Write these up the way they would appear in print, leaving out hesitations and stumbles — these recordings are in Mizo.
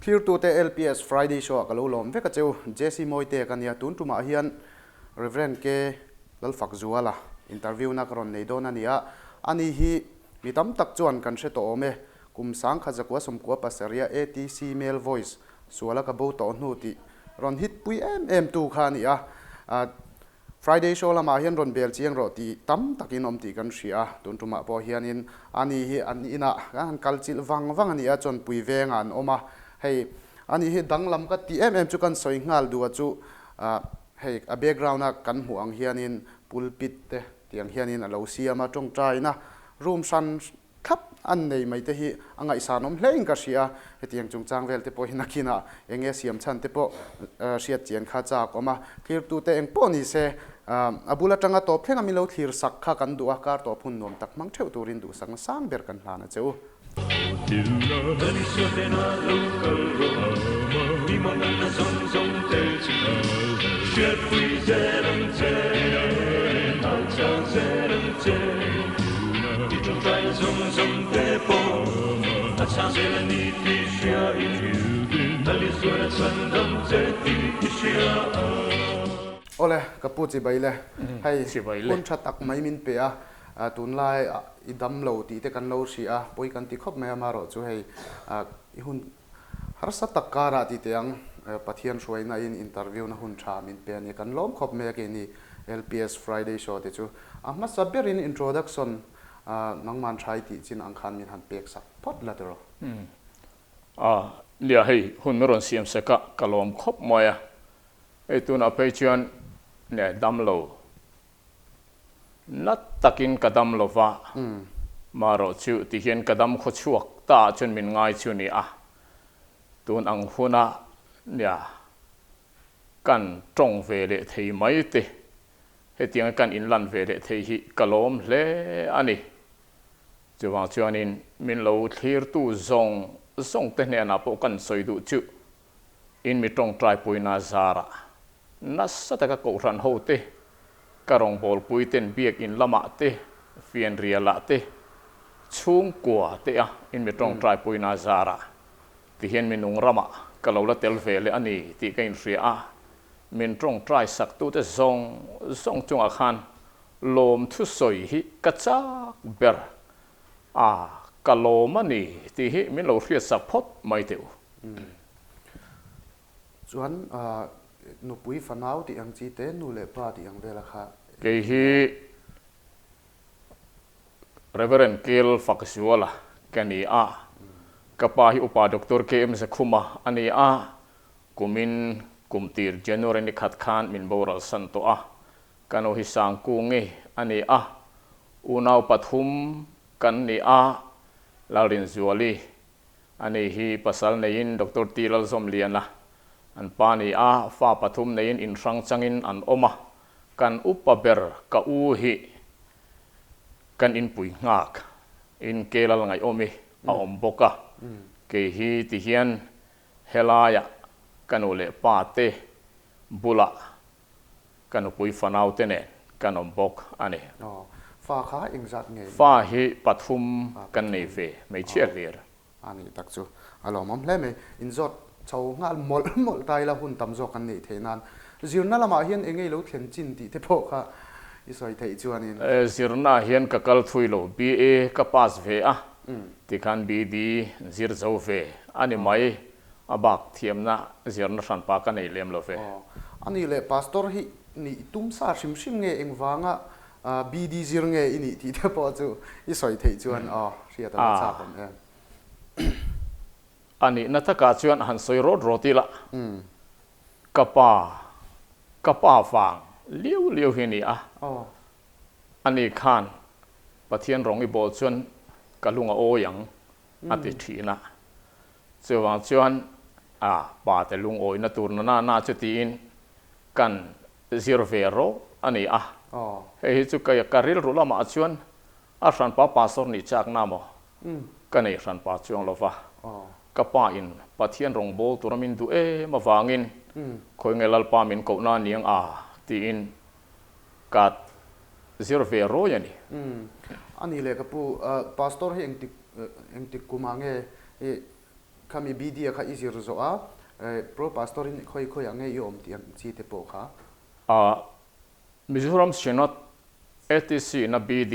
Thirtute LPS Friday Show ah ka lo lawm vek a cheu. JC Mawite ka nia, tun tumah hian Rev. K. Lalfakzuala interview na ka rawn nei dawn a ni a, ani hi mi tam tak chuan kan hre tawh awm e, kum 1997 ATC Male Voice suala ka bo tawh hnu tih rawn hit pui em em tu kha a ni a, Friday show lamah hian rawn bel chiang rawh tih tam takin awm tih kan hria a, tun tumah pawh hianin ani hi an inah kan han kal chilh vang vang a ni a, chawnpui vengah an awm a, hei ani hi danglam ka tih em em chu kan sawi nghal duh a chu hei a background a kan hmuh ang hianin pulpit te tiang hianin a lo siam a, tawngtaina room hran Thlap an nei mai te hi a ngaihsanawm hle in ka hria a, hetiang chungchang vel te pawh hi nakinah eng nge siam chhan te pawh hriat chian kha chak awm a, thlirtute eng pawh ni se a bul atanga tawp thleng a min lo thlir sak kha kan duh a, kar tawp hun nuam tak hmang theuh turin duhsakna sang ber kan hlan a che u. Awle, ka pu chibai le. Hei, hun tha tak mai min pe a, tunlai i dam lo tih te kan lo hria a, pawi kan ti khawp mai a, amaherawh chu hei i hun harsa tak karah ti teh ang, Pathian hruaina in interview na hun tha min pe a ni, kan lawm khawp mai a keini LPS Friday show te chu. A hmasa berin introduction nangman tha i tih chin ang khan min han pek sak phawt la tiraw? A, nia hei hun min rawn siam sek a, ka lawm khawp mai a. Hei tunah phei chuan ne dam lo, na takin ka dam lo va, marawh chu tihian ka dam khaw chhuak ta ah chuan min ngai chu ni a, tun ang huna nia kan tawng ve leh thei mai te, hetianga kan inlan ve leh thei hi ka lawm hle a ni. Chuvang chuanin min lo thlirtu zawng zawng te hnenah pawh kan sawi duh chu in mi tawngtai puina zarah nasa taka kohhran ho te, ka rawngbawlpui ten biakin lamah te, fianrialah te, chhungkua te a in mi tawngtai puina zarah Tihian mi nung ramah ka lo la tel ve leh a ni tih ka inhria a, min tawngtai saktute zawng zawng chungah khan lawm thusawi hi ka chak ber a, ka lawm a ni tih hi min lo hriatsak phawt mai teh u. Chuan nupui fanau tih ang chi te, nu leh pa tih ang vela kha. Kei hi Rev. Kel Fakzuala ka ni a, ka pa hi Upa Doctor KM Zakhuma a ni a, kumin kum tir January ni khat khan min boral san tawh a, ka nu hi Sangkungi a ni a, unau pathum kan ni a, Lalrinzuali a ni hi pasal neiin Doctor T Lalzawmliana an pa ni a, fa pathum neiin inhrang changin an awm a, kan upa ber ka u hi Kan inpui nghak in Kelal ngaihawm i a awm bawk a, kei hi ti hian helaiah ka nu leh pa te bulah ka nupui fanau te nen kan awm bawk a ni. Aw, fa kha engzat nge? Fa hi pathum kan nei ve, hmeichhia hlir. A nih tak chu a lawmawm hle mai. Inzawt chho nghal mawlh mawlh ta ila hun tam zawk kan neih theih nan. Zirna lamah hian eng nge i lo thlen chin tih te pawh kha i sawi theih chuanin. Zirna hian ka kal thui lo. BA ka pass ve a, tikhan BD zir zo ve a ni mai. A bak thiamna zirna hranpa ka nei lem lo ve. Aw, a nih leh Pastor hi nih tum sa hrim hrim nge engvanga BD zir nge i nih tih te pawh chu i sawi theih chuan aw hriat a va chak awm em. A nihna takah chuan han sawi rawt rawt ila, ka pa, ka pa vang liau liau hi a ni a, ani khan Pathian rawng i bawl chuan ka lung a awi ang a ti thin a, chuvang chuan a pa te lungawina tur na na na chu tiin kan zir ve rawh a ni a. Hei hi chu ka rilru lamah chuan a hranpa pastor nih chakna maw ka nei hranpa chuang lo va. Ka pa in Pathian rawngbawl tura min duh em avangin khawi nge Lalpa min kohna aniang a tiin ka zir ve rawi a ni. A ni le ka pu, pastor hi engtik engtik kumah nge i. Khami BD a kha i zir zawh a, Pro Pastor in khawi khawi ah nge i awm tih ang chi te pawh kha. A, Mizoram Synod ATC na BD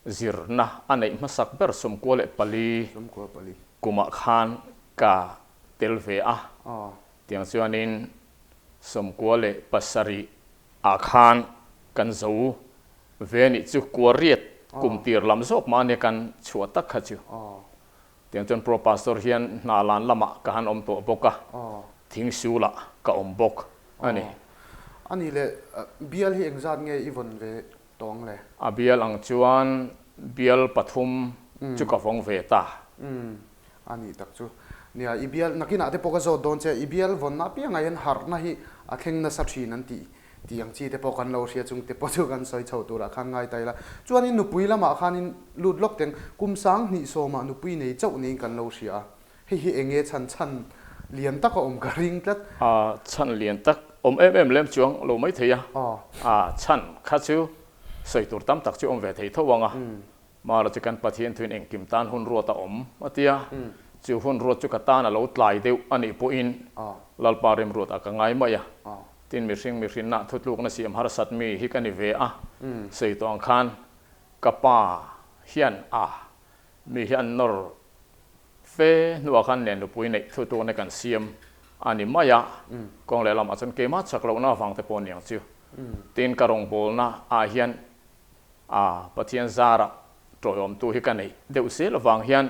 zirna a neih hmasak ber 94 44. Kumah khan ka tel ve a, tiang chuanin 97 ah khan kan zo ve nih chu kuariat kum tir lam zawk mah ania kan chhuah tak kha chu. Tiang chuan Pro Pastor hian hna lan lamah ka han awm tawh bawk a, Thingsulah ka awm bawk a ni. A nih leh bial hi engzat nge i vawn ve tawng le? A bial ang chuan bial pathum chu ka vawng ve ta. Umm, a nih tak chu. Nia, i bial, nakinah te pawh ka zawt dawn che, i bial vawnna apiangah hian harhna hi a thleng nasa thin an tih tih ang chi te pawh kan lo hria chung te pawh chu kan sawi chho turah khan ngai ta ila. Chuanin nupui lamah khanin lut lawk teng kum 20 ah nupui nei chauh niin kan lo hria a. Hei hi eng nge chhan chhan lian tak a awm ka ring tlat. A chhan lian tak awm em em lem chuang lo mai thei a. A chhan kha chu sawi tur tam tak chu awm ve thei tho ang a. Mara chu kan Pathian thuin engkim tan hun ruat a awm a ti a. Chu hun ruat chu ka tan a lo tlai deuh a nih pawhin Lalpa remruat ah ka ngai mai a. Tin mihring mihrinna thutlukna siam harsat mi hi ka ni ve a. Sawi tawh ang khan ka pa hian a mi hi an nawr Fe hnuah khan nen nupui neih thutlukna kan siam a ni mai a, kawng lehlamah chuan keimah chak lohna avang te pawh aniang chu. Tin, ka rawngbawlna ah hian a Pathian zarah tawiawmtu hi ka neih deuh zel avang hian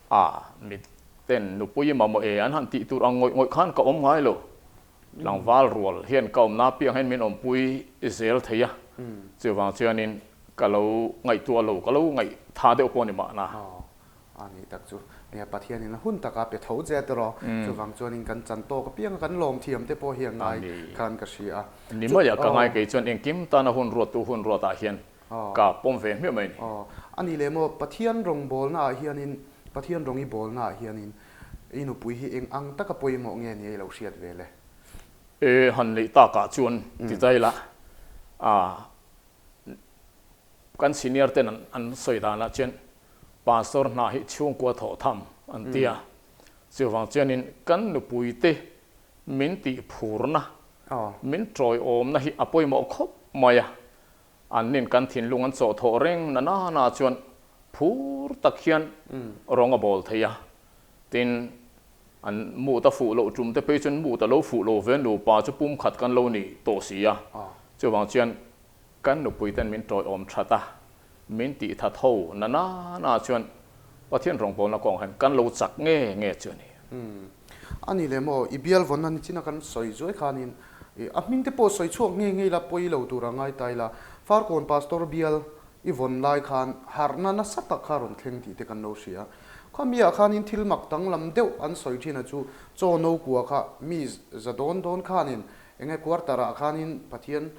a miten nupui mamawh e an han tih tur ang ngawih ngawih khan ka awm ngai lo. Tlangval rual hian ka awmna apiang hian min awmpui zel thei a, chuvang chuanin ka lo ngaihtuah lo, ka lo ngaihtha deuh pawh a ni mahna. A nih tak chu. Nia, Pathianin a hun taka pe tho che tawh. Chuvang chuanin kan chan tawk apianga kan lawm thiam te pawh hi a ngai khan ka hria a. Ni mai a, ka ngai kei chuan engkim tana hun ruattu hun ruatah hian ka pawm ve hmiah mai a ni. A nih leh maw, Pathian rawngbawlna ah hianin, Pathian rawng i bawlna ah hianin i nupui hi eng ang taka pawimawh nge ni a i lo hriat ve le? E, han neih takah chuan ti ta ila, a Kan senior ten an sawi danah chuan pastor hna hi chhungkua thawh tham an ti a, chuvang chuanin kan nupuite min tih phurna, min tawiawmna hi a pawimawh khawp mai a, annin kan thinlung an chawh thawh reng na na na chuan phur tak hian rawng a bawl thei a, tin an mut a fuh loh tum te phei chuan mut a lo fuh lo ve nupa chu pumkhat kan lo ni tawh si a, chuvang chuan Kan nupui ten min tawiawm that a, min tih that ho na na na chuan Pathian rawngbawlna kawng hian kan lo chak nge nge chu a ni. Umm. A ni leh maw, i bial vawnna ni chin a kan sawi zuai khanin i a hming te pawh sawi chhuak nge nge ila pawi lo tur a ngai ta ila, Farkawn Pastor bial i vawn lai khan harhna nasa tak kha rawn thleng tih te kan lo hria. Khami ah khanin thil mak danglam deuh an sawi thin a chu chaw no kua kha mi za dawn dawn khanin Enge quarter ah khanin Pathian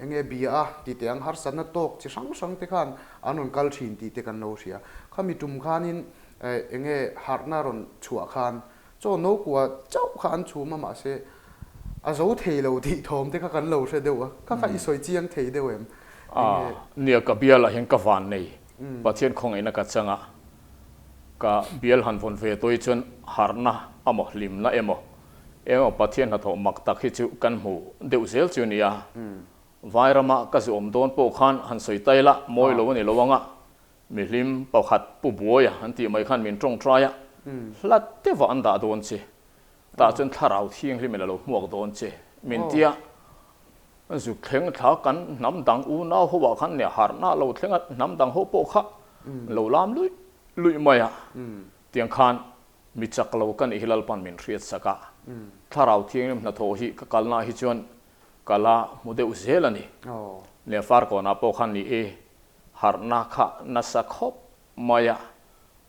enge bia a ti teh ang harsatna tawk chi hrang hrang te khan an rawn kal thin tih te kan lo hria. Khami tum khanin enge harhna rawn chhuah khan chaw no kua chauh kha an chhum a mahse a zo thei lo tih thawm te kha kan lo hre deuh a, kha kha i sawi chiang thei deuh em? Enge. Nia ka bial ah hian ka van nei Pathian khawngaihna ka chang a, ka bial han vawn ve tawi chuan harhna amaw hlimna emaw Emaw Pathian hnathawh mak tak hi chu kan hmu deuh zel chu nia. Vai rama ka zu awm dawn pawh khan han sawi tai la, mawi lo a ni lo anga, mihlim pakhat pu buaia an tih mai khan min tawngtai a, hlat deuhah an dah dawn che, tah chuan thlarau thianghlim in a lo hmuak dawn che min tia. Zu thleng thla kan hnam dang unau ho ah khan nia harhna lo thleng a, hnam dang ho pawh kha lo lam luih luih mai a, tiang khan Mi chak lo ka nih hi Lalpan min hriat sak a, Thlarau Thianghlim hnathawh hi ka kalnaah hi chuan ka la hmu deuh zel a ni. Nia Farkawnah pawh khan ni e, harhna kha nasa khawp mai a,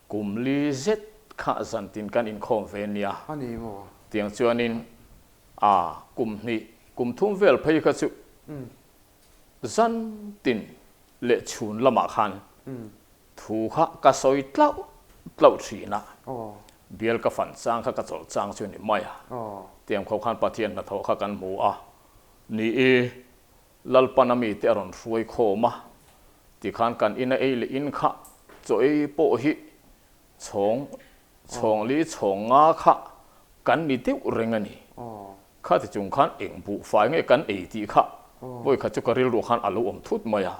kum li zet kha zantin kan inkhawm ve nia. Tiang chuanin a kum hnih, kum thum vel phei kha chu zantin leh chhun lamah khan Thu kha ka sawi tlauh tlauh thin a, bial ka fan chang kha ka chawlh chang chu ni mai a. Tiang kho khan Pathian hnathawh kha kan hmu a, ni e, Lalpan a mite a rawn hruai khawm a, tikhan kan ina ei leh in kha chaw ei pawh hi chhawng Chhawng li chhawng nga kha kan ni deuh reng a ni. Khati chung khan eng buhfai nge kan ei tih kha vawi khat chu ka rilru khan a lo awm thut mai a.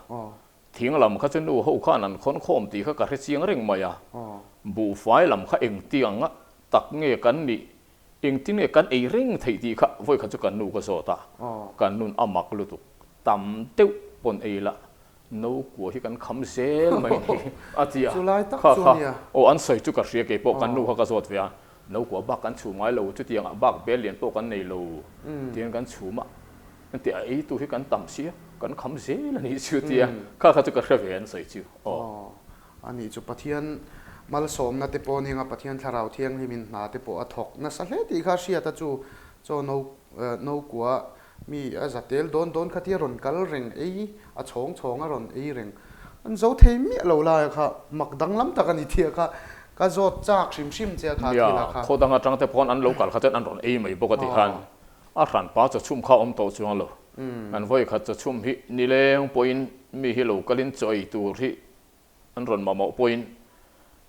Thing lam kha chu nu ho khan an khawn khawm tih kha ka hre chiang reng mai a. Buhfai lam kha eng tiang tak nge kan nih, engtin nge kan ei reng theih tih kha vawi khat chu kan nu ka zawt a. Kan nun a mak lutuk tam deuh pawn ei la No kua hi kan kham zel mai ni a ti a. Chulai tak Kha chu kha a nia. Aw an sawi chu ka hria kei pawh kan nu kha ka zawt ve a, no kua bak kan chhum ngai lo, chutiang ah bak bel lian pawh kan nei lo tiin kan chhum a, engti a ei tu hi kan tam sia, kan kham zel a nih chu tia kha kha chu ka hria ve an sawi chu aw. Aw a nih chu Pathian malsawmna te pawh nia Pathian thlarau thianghlimin hna te pawh a thawk nasa hle tih kha hriat a chu chaw no no kua Mi a za tel dawn dawn kha tia rawn kal reng ei, a chhawng chhawng a rawn ei reng. An zo thei miah lo laia kha mak danglam tak a ni tia kha ka zawt chak hrim hrim che a kha Nia, thil a kha. khaw dang atang te pawh an lo kal kha chuan an rawn ei mai bawk a ti khan a hranpa chaw chhum kha a awm tawh chuang lo. An vawi khat chaw chhum hi nileng pawhin mi hi lo kalin chaw ei tur hi An rawn mamawh pawhin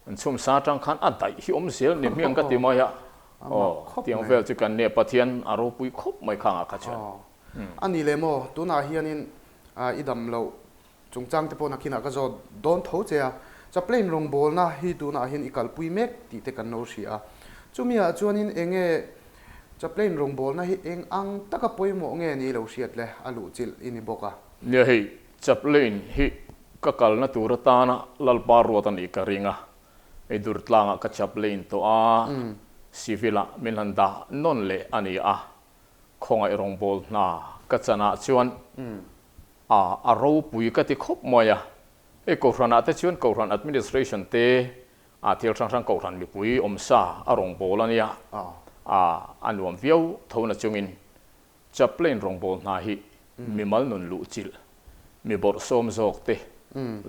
an chhum sa atang khan a daih hi awm zel ni hmiang ka ti mai a, aw tiang vel chu kan nia Pathian a ropui khawp mai khang ah kha chuan. A ni leh maw, tunah hianin i dam loh chungchang te pawh nakinah ka zawt dawn tho che a, chaplain rawngbawlna hi tunah hian i kalpui mek tih te kan lo hria a, chumi ah chuanin enge chaplain rawngbawlna hi eng ang taka pawimawh nge ni lo hriat le a luhchilh i ni bawk a. Nia hei Chaplain hi ka kalna tur atana Lalpa ruat a nih ka ring a, hei Durtlangah ka chaplain tawh a, Civil ah min han dah nawn leh a ni a, khawngaih rawngbâwl hna ka chanah chuan a a ropui ka ti khawp mai a, hei Kohhranah te chuan Kohhran administration te a thil hrang hrang Kohhran mipui awmsa a rawngbâwl a nia, a a nuam viau tho na chungin Chaplain rawngbâwl hna hi mimal nun luhchilh, mi bawrhsawm zawk te,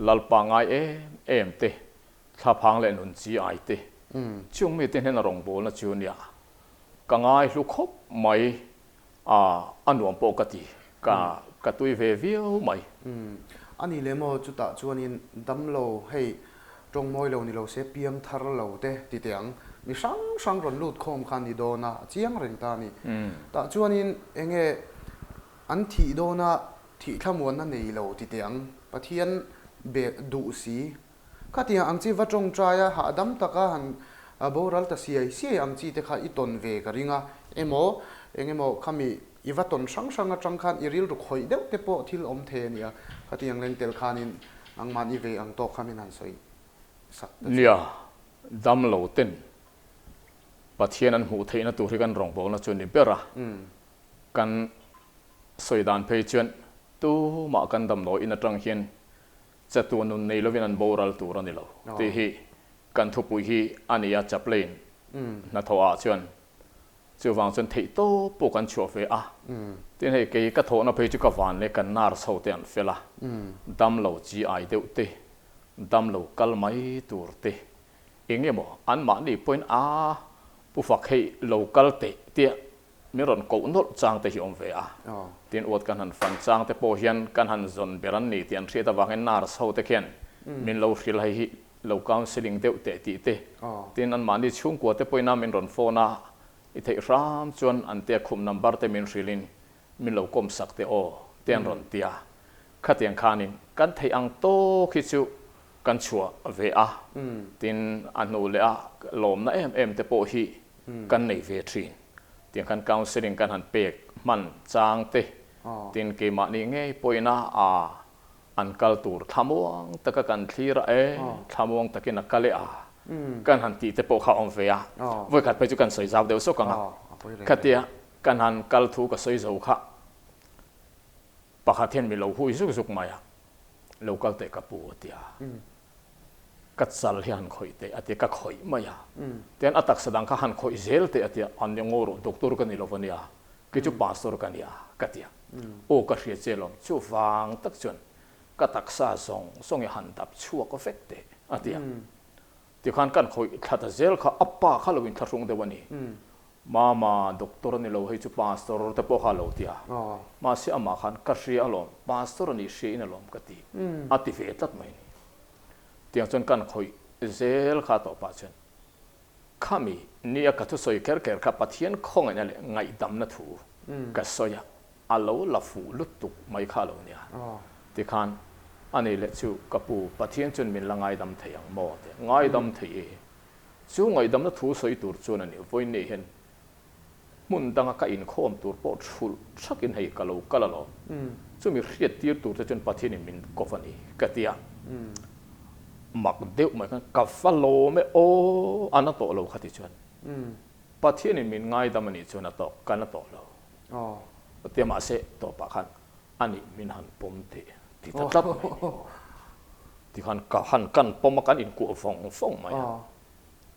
Lalpa ngai em em te, thlaphang leh nun chi ai te, chung mite hnena rawngbâwlna chu nia ka ngai hlu khawp mai a, a nuam pawh ka ti, ka ka tui ve viau mai. A ni leh maw, chutah chuanin damlo hei Tawng mawi lo ni lo se piang thar lo te ti teh ang. Mi hrang hrang rawn lut khawm kha ni dawn a, a chiang reng ta a ni. Tah chuanin eng nge an thih dawn a, thih thlamuanna nei lo ti teh ang. Pathian be duh si. Khatiang ang chi va tawngtai a, hahdam taka han boral ta siai siai ang chi te kha i tawn ve ka ring a. Emaw eng emaw khami i va tawn hrang hrang atang khan i rilru khawih deuh te pawh thil awm thei a ni a. Khatiang leng tel khanin Nangmah ni ve ang tawk kha min han sawi sak ta che. Nia, dam lo ten Pathian an hmuh theihna tur hi kan rawngbawlna chu ni ber a, kan sawi dan phei chuan tumah kan damdawi in atang hian chatuan nun nei lovin an boral tur a ni lo tih hi kan thupui hi a ni a, chaplain hnathawh ah chuan Chuvang chuan theih tawp pawh kan chhuah ve a. Tin hei kei ka thawhna phei chu ka van leh kan nurse ho te an fel a, damlo chi ai deuh te, damlo kal mai tur te, eng emaw anmahni pawhin a pu fak hei lo kal teh tia min rawn koh nawlh chang te hi awm ve a. Tin uat kan han fan chang te pawh hian kan han zawn ber an ni tih an hriat avangin nurse ho te khian min lo hrilh hei hi Lo counselling deuh teh tih te, tin anmahni chhungkua te pawhin min rawn phone a, i theih hram chuan an tia khum number te min hrilhin min lo kawm sak teh aw te an rawn ti a. Khatiang khanin kan theih ang tawk hi chu kan chhuah ve a, tin a hnu leh a lawmna em em te pawh hi kan nei ve thin. Tiang khan counselling kan han pek hman chang te, tin keimahni ngei pawhin a An kal tur thlamuang taka kan thlir a e, thlamuang takin a kal e a, kan han tih te pawh kha a awm ve a, vawikhat phei chu kan sawi zau deuh sawk ang a, khatia kan han kal thu ka sawi zo kha pakhat hian mi lo hui zuk zuk mai a, lo kal teh ka pu a ti a, ka chal hi han khawih teh a ti a, ka khawih mai a, tian a taksa dang kha han khawih zel teh a ti a, an ni ngaw rawh doctor ka ni lo va nia, Kei chu pastor ka nia ka ti a, aw ka hria che lawm, chuvang tak chuan ka taksa zawng zawng i han dap chhuak vek teh a ti a. Tikhan kan khawih thla ta zel kha a pa kha lo inthlahrung deuh a ni. Mama, doctor a ni lo hei chu pastor te pawh kha a lo ti a, mahse amah khan ka hria alawm, pastor a nih hria in alawm ka ti a ti ve tlat mai a ni. Tiang chuan kan khawih zel kha tawh pah chuan. Khami nia ka thusawi kher kher kha Pathian khawngaihna leh ngaihdamna thu ka sawi a, a lo la fuh lutuk mai kha a lo nia. Tikhan, A nih leh chu ka pu, Pathian chuan min la ngaidam thei ang maw? Ti a, Ngaidam thei e. Chu ngaihdamna thu sawi tur chuan a ni, vawiin hian hmun danga ka inkhawm tur pawh thulh thakin hei ka lo kal alawm. Chumi hriat tir tur te chuan Pathianin min kawp a ni ka ti a. Mak deuh mai khan ka va lawm e aw a na tawh lo kha ti chuan Pathianin min ngaidam a nih chuan a tawk ka na tawh lo. Tia mahse tawpah khan a nih min han pawm teh ti ta tlat mai ni. Tikhan ka han kan pawm a kan inkuah vawng vawng mai a.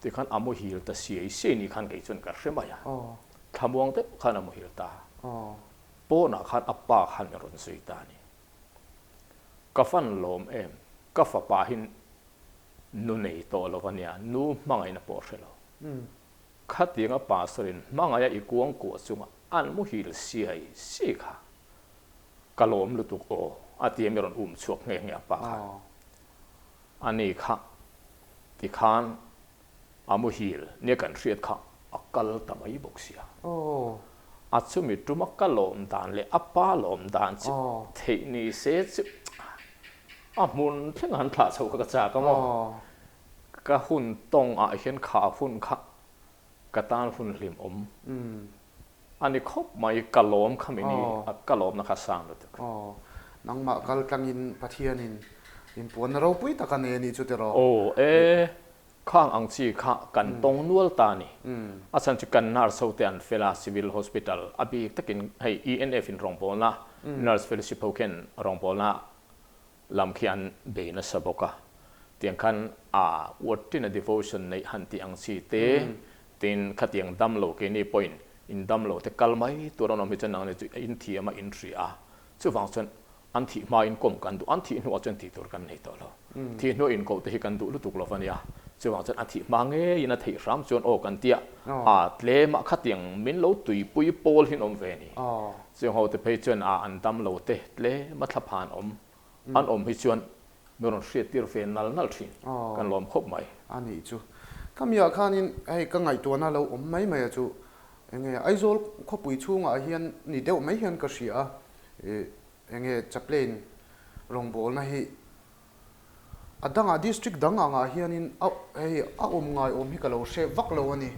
Tikhan a muhil ta siai siai ni khan kei chuan ka hre mai a, thlamuang deuh khan a muhil ta. Pawnah khan a pa khan a rawn zui ta a ni. Ka fan lawm em, ka fapa hi nu nei tawh lo a nia, nu hmangaihna pawh hre lo. Khatianga pastor-in hmangaih a i kuang kuah chunga an muhil siai siai kha ka lawm lutuk aw, a ti a mi rawn um chhuak nghe nghe a pa khan. A ni kha tikhan a muhil nia kan hriat kha a kal ta mai bawk sia. A chumi tuma ka lawm dan leh a pa lawm dan chu theih ni se chu a hmun thleng han thlah chho kha ka chak a maw. Ka hun tawng ah hian kha hun kha ka tan hun hlim awm A ni khawp mai, ka lawm kha mi ni, ka lawmna kha sang lutuk. Aw, nangmah kal tlangin Pathianin inpuanna ropui tak a nei a nih chu tiraw? Aw, e, khang ang chi kha kan tawng nual ta a ni. A chhan chu kan nurse ho te an fel a, Civil Hospital a bik takin hei ENF in rawngbawlna, Nurse Fellowship ho khian rawngbawlna lam khi an bei nasa bawk a. Tiang khan a Ward-tina devotion neih han tih ang chi te, Tin, khatiang dam lo keini pawhin in dam lo te kal mai tur an awm hi chuan nangni chu in thiam a, in hria a. Chuvang chuan an thih hma in kawm kan duh, an thih hnuah chuan tih tur kan nei tawh lo. Thih hnuah inkoh te hi kan duh lutuk lo va nia. Chuvang chuan a thih hma ngeiin a theih hram chuan aw kan tia, a tlemah khatiang min lo tuipui pawl hi an awm ve ni. Chung ho te phei chuan a an dam lo te tlema thlaphan awm An awm hi chuan mi rawn hriat tir ve nal nal thin kan lawm khawp mai. A nih chu. Ka miah khanin hei ka ngaihtuahna lo awm mai mai a chu enge Aizawl khawpui chhungah hian ni deuh mai hian ka hria a, enge chaplain rawngbawlna hi a dangah district dang angah hianin a hei a awm ngai awm hi ka lo hre vak lo a ni.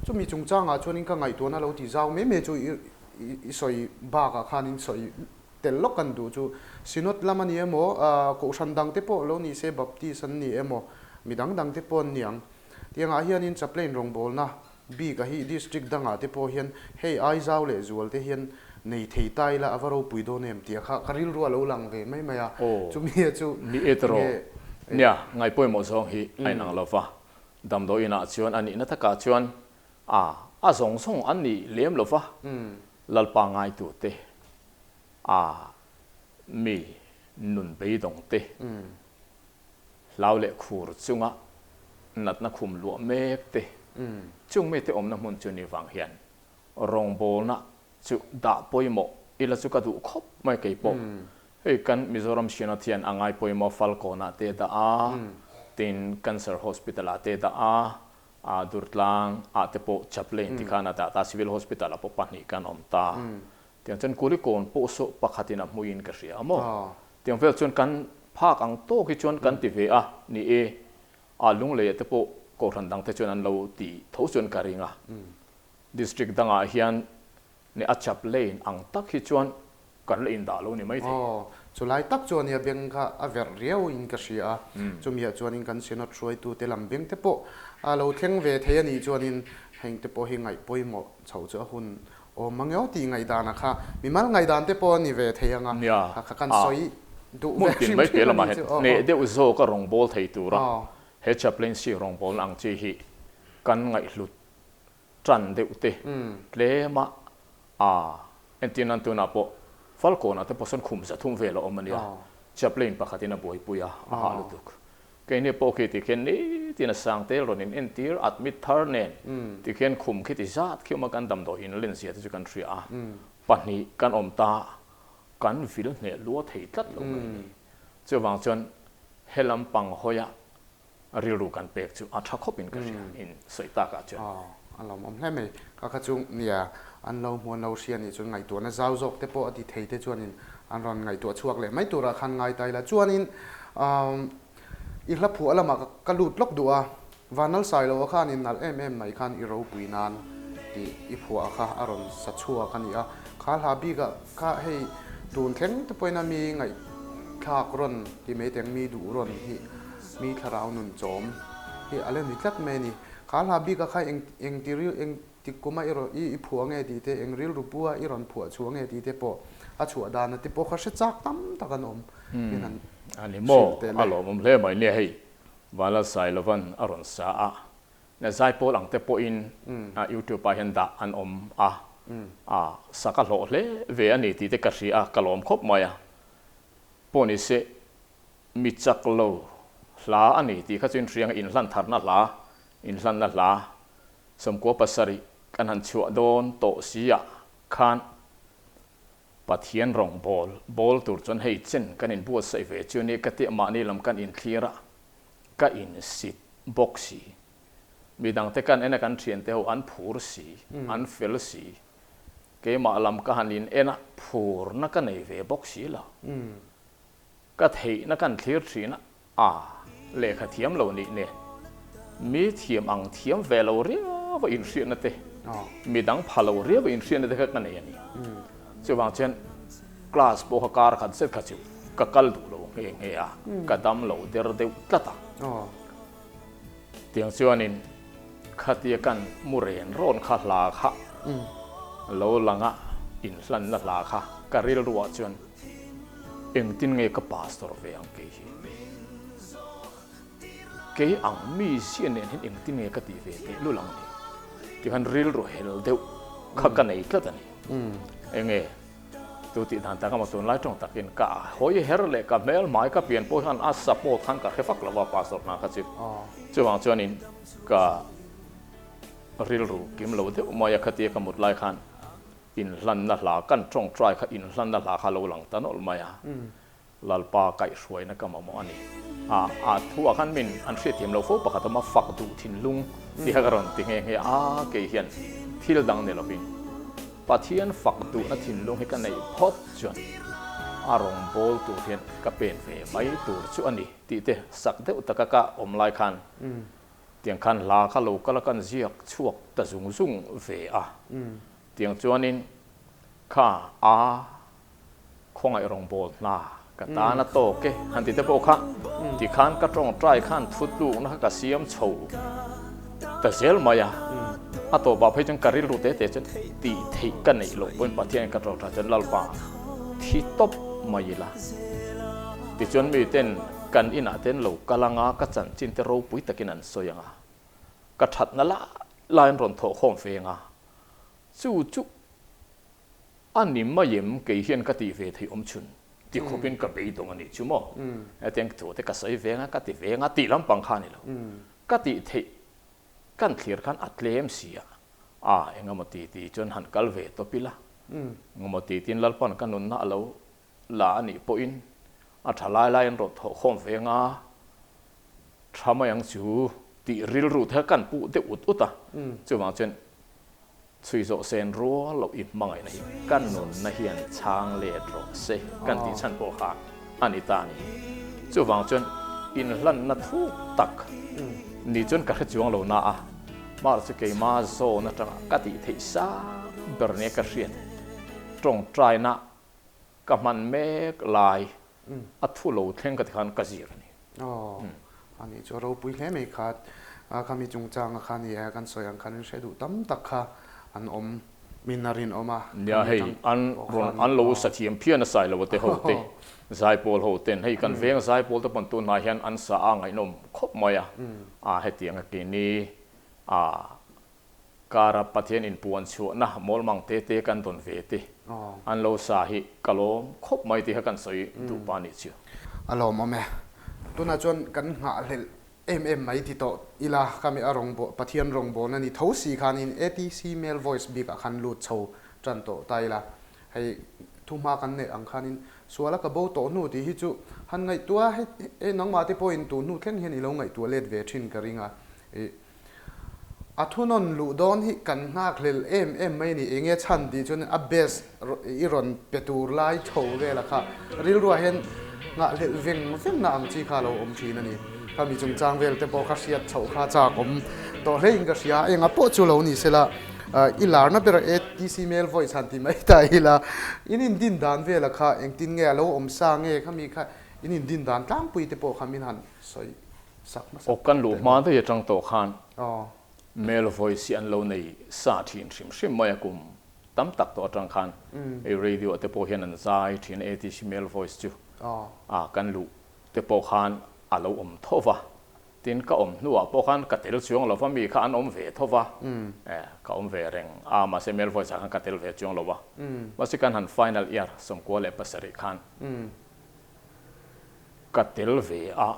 Chumi chungchangah chuanin ka ngaihtuahna lo ti zau mai mai chu i sawi bakah khanin sawi Tel lawk kan duh chu Synod lam a ni emaw, Kohhran dang te pawh lo ni se Baptist an ni emaw, mi dang dang te pawh an ni ang. Tiangah hianin Chaplain rawngbawlna bik a hi District dangah te pawh hian hei Aizau leh Zual te hian nei thei ta ila a va ropui dawn em tih kha ka rilru a lo lang ve mai mai a. Chumi a chu Ni e tawh. Nia, ngaihpawimawh zawng hi a inang lo va. Damdawiin ah chuan a nihna takah chuan a a zawng zawng an ni lem lo va. Lalpa ngaitute a mi nun beidawng te hlau leh khur chunga natna khum luah mek te chung mite awmna hmun chu ni vang hian rawngbawlna chu dah pawimawh ila chu ka duh khawp mai kei pawh. Hei kan Mizoram Synod hian a ngai pawimawh Falkawnah te dah a, tin Cancer Hospital ah te dah a, A Durtlang ah te pawh Chaplain ti khan a dah ta, Civil Hospital ah pawh pahnih kan awm ta. Tiang chuan Kulikawn pawh saw pakhatin a hmuiin ka hria a maw? Tiang vel chuan kan phak ang tawk hi chuan kan ti ve a, ni e, a Lunglei ah te pawh Kohhran dang te chuan an lo ti tho chuan ka ring a. District dangah hian Ni a chaplain ang tak hi chuan kan la indah lo ni maithei. Aw, chulai tak chu ania beng kha a verh riau in ka hria a, chumiah chuanin kan Synod hruaitute lam beng te pawh a lo thleng ve thei a nih chuanin heng te pawh hi ngaih pawimawh chho chu a hun awm ang emaw tih ngaihdan a kha mimal ngaihdan te pawh a ni ve thei ang a, Nia, kha kan sawi duh ve hrim hrim a nih chu. Aw. Hneh deuh zawk a rawngbâwl thei tura he chaplaincy rawngbâwlna ang chi hi kan ngaihhlut tan deuh te tlem a, a entir nan tunah pawh Falkawnah te pawh sawn khum zathum vel a awm a nia, chaplain pakhatin a buaipui a, a hah lutuk. Keini pawh khi tikhian nitin a sang tel rawn in entir admit thar nen tikhian khum khi ti zat khi awm a, kan damdawi in len zia te chu kan hria a, pahnih kan awm ta kan vil hneh lua thei tlat lo mai a ni. Chuvang chuan helam pang hawia. Rilru kan pek chu a tha khawpin ka hria in sawi takah chuan. Aw, a lawmawm hle mai. Ka kha chu nia, an lo hmuan lo hria nih chuan ngaihtuahna zau zawk te pawh a ti thei te chuanin an rawn ngaihtuah chhuak leh mai turah khan ngai ta ila. Chuanin i hla phuah lamah ka lut lawk duh a, Vanal Sailoa khanin nalh em em mai khan i ropui nan tih i phuah kha a rawn sa chhuak a ni a. Kha hla bikah kha hei tun thleng te pawhin a mi ngaihthlak rawn ti mai teng mi duh rawn hi Mi thlarau nun chawm hi a la ni tlat mai a ni. Kha hla bika kha eng eng ti ril eng ti kuma i rawn i i phuah nge tih te, eng rilru pua i rawn phuah chhuah nge tih te pawh a chhuah dan a te pawh kha hre chak tam tak an awm min han A ni maw? hrilh teh A le. lawmawm hle mai nia hei. Vanlalsailovan a rawn sa a, na zaipawl ang te pawhin YouTube ah hian dah an awm a, a sak a hlawh hle ve a ni tih te ka hria a, ka lawm khawp mai a. Pawh ni se Mi chak lo hla a ni tih kha chu inhriang inhlan tharna hla, inhlanna hla 97 kan han chhuah dawn tawh si ah khan Pathian rawng bawl bawl tur chuan hei chen kan inbuatsaih ve chu nia ka tia mahni lam kan inthlir a, ka insit bawk si. Midangte kan en a kan thiante ho an phur si, an fel si. Keimah lam ka han in en a, phurna ka nei ve bawk si lo. Ka theihna kan thlir thin a, a lehkha thiam lo nih nen mi thiam ang thiam ve lo riau a inhriatna te, mi dang pha lo riau a inhriatna te kha ka nei a ni. Chuvang chuan class pawh kha kar khat zet kha chu ka kal duh lo nghe nghe a, ka dam lo der deuh tlat a. Tiang chuanin khatia kan mu ren rawn kha hla kha lo lang a, inhlanna hla kha ka rilruah chuan Engtin nge ka pastor ve ang kei hi? Kei ang mi ziah nen hian engtin nge ka tih ve teh lul ang ni? Ti khan rilru hel deuh kha ka nei tlat a ni. Enge tu tih dan tak emaw tunlai tawng takin ka hawi her leh ka hmel hmai ka pian pawh hian a support khan ka hre vak lo va pastor hna kha chu. Chuvang chuanin ka rilru kim lo deuh mai a khatia ka mut lai khan Inhlanna hla kan tawngtai kha inhlanna hla kha lo lang ta nawlh mai a, Lalpa kaihhruaina ka mamawh a ni. A a thu ah khan min an hriatthiam lo fo pakhat awm a, fak duh thinlung tih kha ka rawn ti nghe nghe a, kei hian thil dang ni lovin Pathian fak duhna thinlung hi ka neih phawt chuan a rawngbâwl tur hian ka pen ve mai tur chu a ni tih te sak deuh taka ka awm lai khan Tiang khan hla kha lo kal a kan ziak chhuak ta zung zung ve a. Tiang chuanin kha a khawngaih rawngbâwl hna ka tan a tawk e han ti te pawh kha tikhan ka tawngtai khan thutlukna kha ka siam chho ta zel mai a. A tawpah phei chuan ka rilru te te chuan tih theih ka neih loh pawhin Pathianin ka tawngtai chuan Lalpa thi tawp mai ila. Tichuan miten Kan inah te an lo kal anga, ka chanchin te ropui takin an sawi anga, ka thatna lai lai an rawn thawhkhawm ve anga, chu chu a ni mai em kei hian ka tih ve theih awm chhun ti khawpin ka beidawng a nih chu maw? Hetiang thu te ka sawi ve anga, ka ti ve anga tih lampang kha a ni lo. Ka tih theih kan thlir khan a tlem si a, a engemaw ti ti chuan han kal ve tawp ila, engemaw ti tiin Lalpan ka nunna a lo La a nih pawhin a tha lai lai an rawn thawh khawm ve anga tha mai ang chu tih rilru te kha kan puh deuh ut ut a, chuvang chuan chhui zawh sen rual loh i hmangaihna hi ka nunna hian chhang let rawh se kan tih chhan pawh kha a ni ta a ni. Chuvang chuan inhlanna thuk tak ni chuan ka hre chuang lo na a, mar chu keima zawn atanga ka tih theih sang ber nia ka hriat tawngtaina Ka hman mek lai a thu lo thleng ka ti khan ka zir a ni. Aw, a nih chu a ropui hle mai kha. Khami chungchanga kha ni e, kan sawi ang khan in hre duh tam tak kha an awm min a rinawm a. Nia hei an rawn an lo sa thiam phian a Sailoa te ho te, Zaipawl ho ten hei kan veng Zaipawl te pawn tunah hian an sa a ngaihnawm khawp mai a, a hetiang a keini a Kara Pathian inpuan chhuahna mawlmang te te kan dawn ve te an lo sa hi ka lawm khawp mai tih kha kan sawi duh pa nih chu. A lawmawm e. Tunah chuan kan nghahhlelh em em mai ti tawh ila khami a rawngbawl Pathian rawngbawlna ni tho si khanin ATC Male Voice bikah khan lut chho tan tawh ta ila hei. Thuhma kan neih ang khanin suala ka bo tawh hnu tih hi chu han ngaihtuah a, hei nangmah te pawhin tun hnu thleng hian i lo ngaihtuah let ve thin ka ring a. Ih a thunawn luh dawn hi kan nghakhlel em em mai a ni. Enge chhan tih chuan a best i rawn pe tur lai chho vela kha rilruah hian nghahhlelh veng vengna ang chi kha a lo awm thin a ni. Khami chungchang vel te pawh kha hriat chhoh kha chak awm tawh hlein ka hria. Enga pawh chu lo ni sela. I larna ber ATC mail voice han ti mai ta ila, in indin dan vela kha engtin nge a lo awm sa nge khami kha in indin dan tlangpui te pawh kha min han sawi sak hmasa Aw kan luh hma daih atang tawh khan mail voice hi an lo nei sa thin hrim hrim mai a kum tam tak tawh atang khan hei radio ah te pawh hian an zai thin a ATC mail voice chu a kan luh te pawh khan a lo awm tho va. Tin, ka awm hnuah pawh khan ka tel chuang lo va, mi kha an awm ve tho va, ka awm ve reng a, mahse Male Voice ah khan ka tel ve chuang lo va. Mahse kan han final year 97 khan ka tel ve a,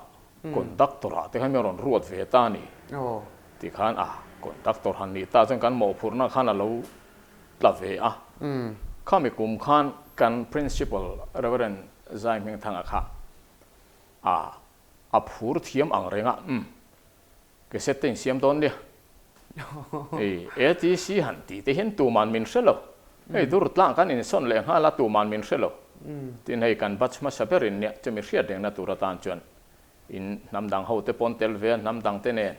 conductor ah te khan min rawn ruat ve ta a ni. Tikhan a, conductor han nih ta chuan kan mawhphurhna khan a lo tla ve a. Khami kum khan kan Principal Reverend Zai Hmingthanga kha a A phur thiam ang reng a, umm, ke set te insiam dawn nia. Hei ATC han tih te hian tuman min hre lo. Hei dur tlang kan insawn leh nghal a, tuman min hre lo. Tin hei kan batch hmasa ber in nia, chumi hriat rengna tur atan chuan in hnam dang ho te pawn tel ve a, hnam dang te nen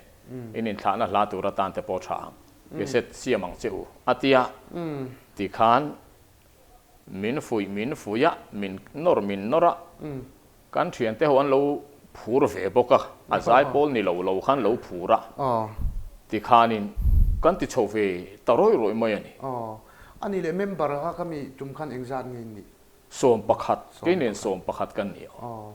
in inthlahna hla tur atan te pawh tha ang. Ke set siam ang che u a ti a, tikhan min fuih min fuih a, min nawr min nawr a. Kan thiante ho an lo phur ve bawk a, a zai pawl ni lo lo khan lo phur a, tikhanin kan ti chho ve ta rawih rawih mai a ni. Aw, a nih leh member kha ka mi tum khan engzat nge in nih? 11, kei nen 11 kan ni. Aw,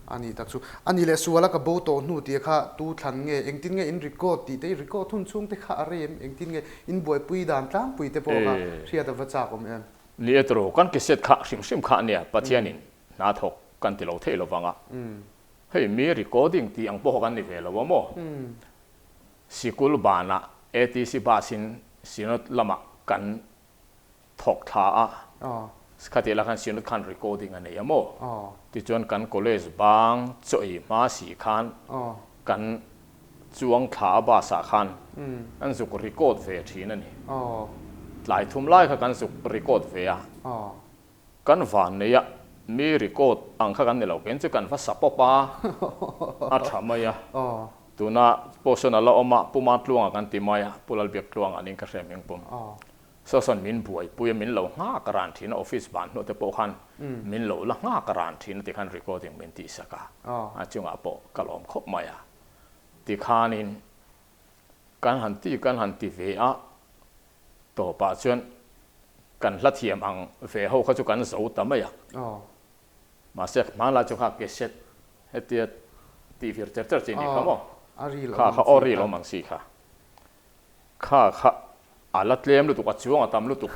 a nih tak chu. A nih leh sual a ka bo tawh hnu tih kha tu thlan nge, engtin nge in record tih te, i record hun chhung te kha a rem, engtin nge in buaipui dan tlangpui te pawh kha hriat a va chak awm em? Ni e tawh, kan cassette kha hrim hrim kha a nia, Pathianin Hna thawk kan ti lo thei lo vang a, hei mi recording tih ang pawh kan ni ve lo a maw? Sikul banah ATC bus in Synod lamah kan thawk thla a, khatih lah khan Synod khan recording a nei a maw? Tichuan kan college bang chaw ei hma si khan kan chuang thla a bus ah khan kan zuk record ve thin a ni. Tlai thum lai kha kan zuk record ve a. Kan van nei a, mi record ang kha kan ni lo, keng chu kan va sa pawp a, a tha mai a. Tuna portion a la awm a, Pu Matluanga kan ti mai a, Pu Lalbiaktluanga ning ka hre hming pum. Saw sawn min buaipui a, min lo nghak ran thin a, office ban hnuah te pawh khan min lo la nghak ran thin a tikhan recording min tihsak a, a chungah pawh ka lawm khawp mai a. Tikhanin kan han ti kan han ti ve a, Tawpah chuan kan hla thiam ang ve ho kha chu kan zo ta mai a. Mahse hmanlai chu kha cassette hetia tih vir cher cher chi ni kha maw? Kha kha aw ril awm ang si kha. Kha kha a la tlem lutuk, a chuang a tam lutuk.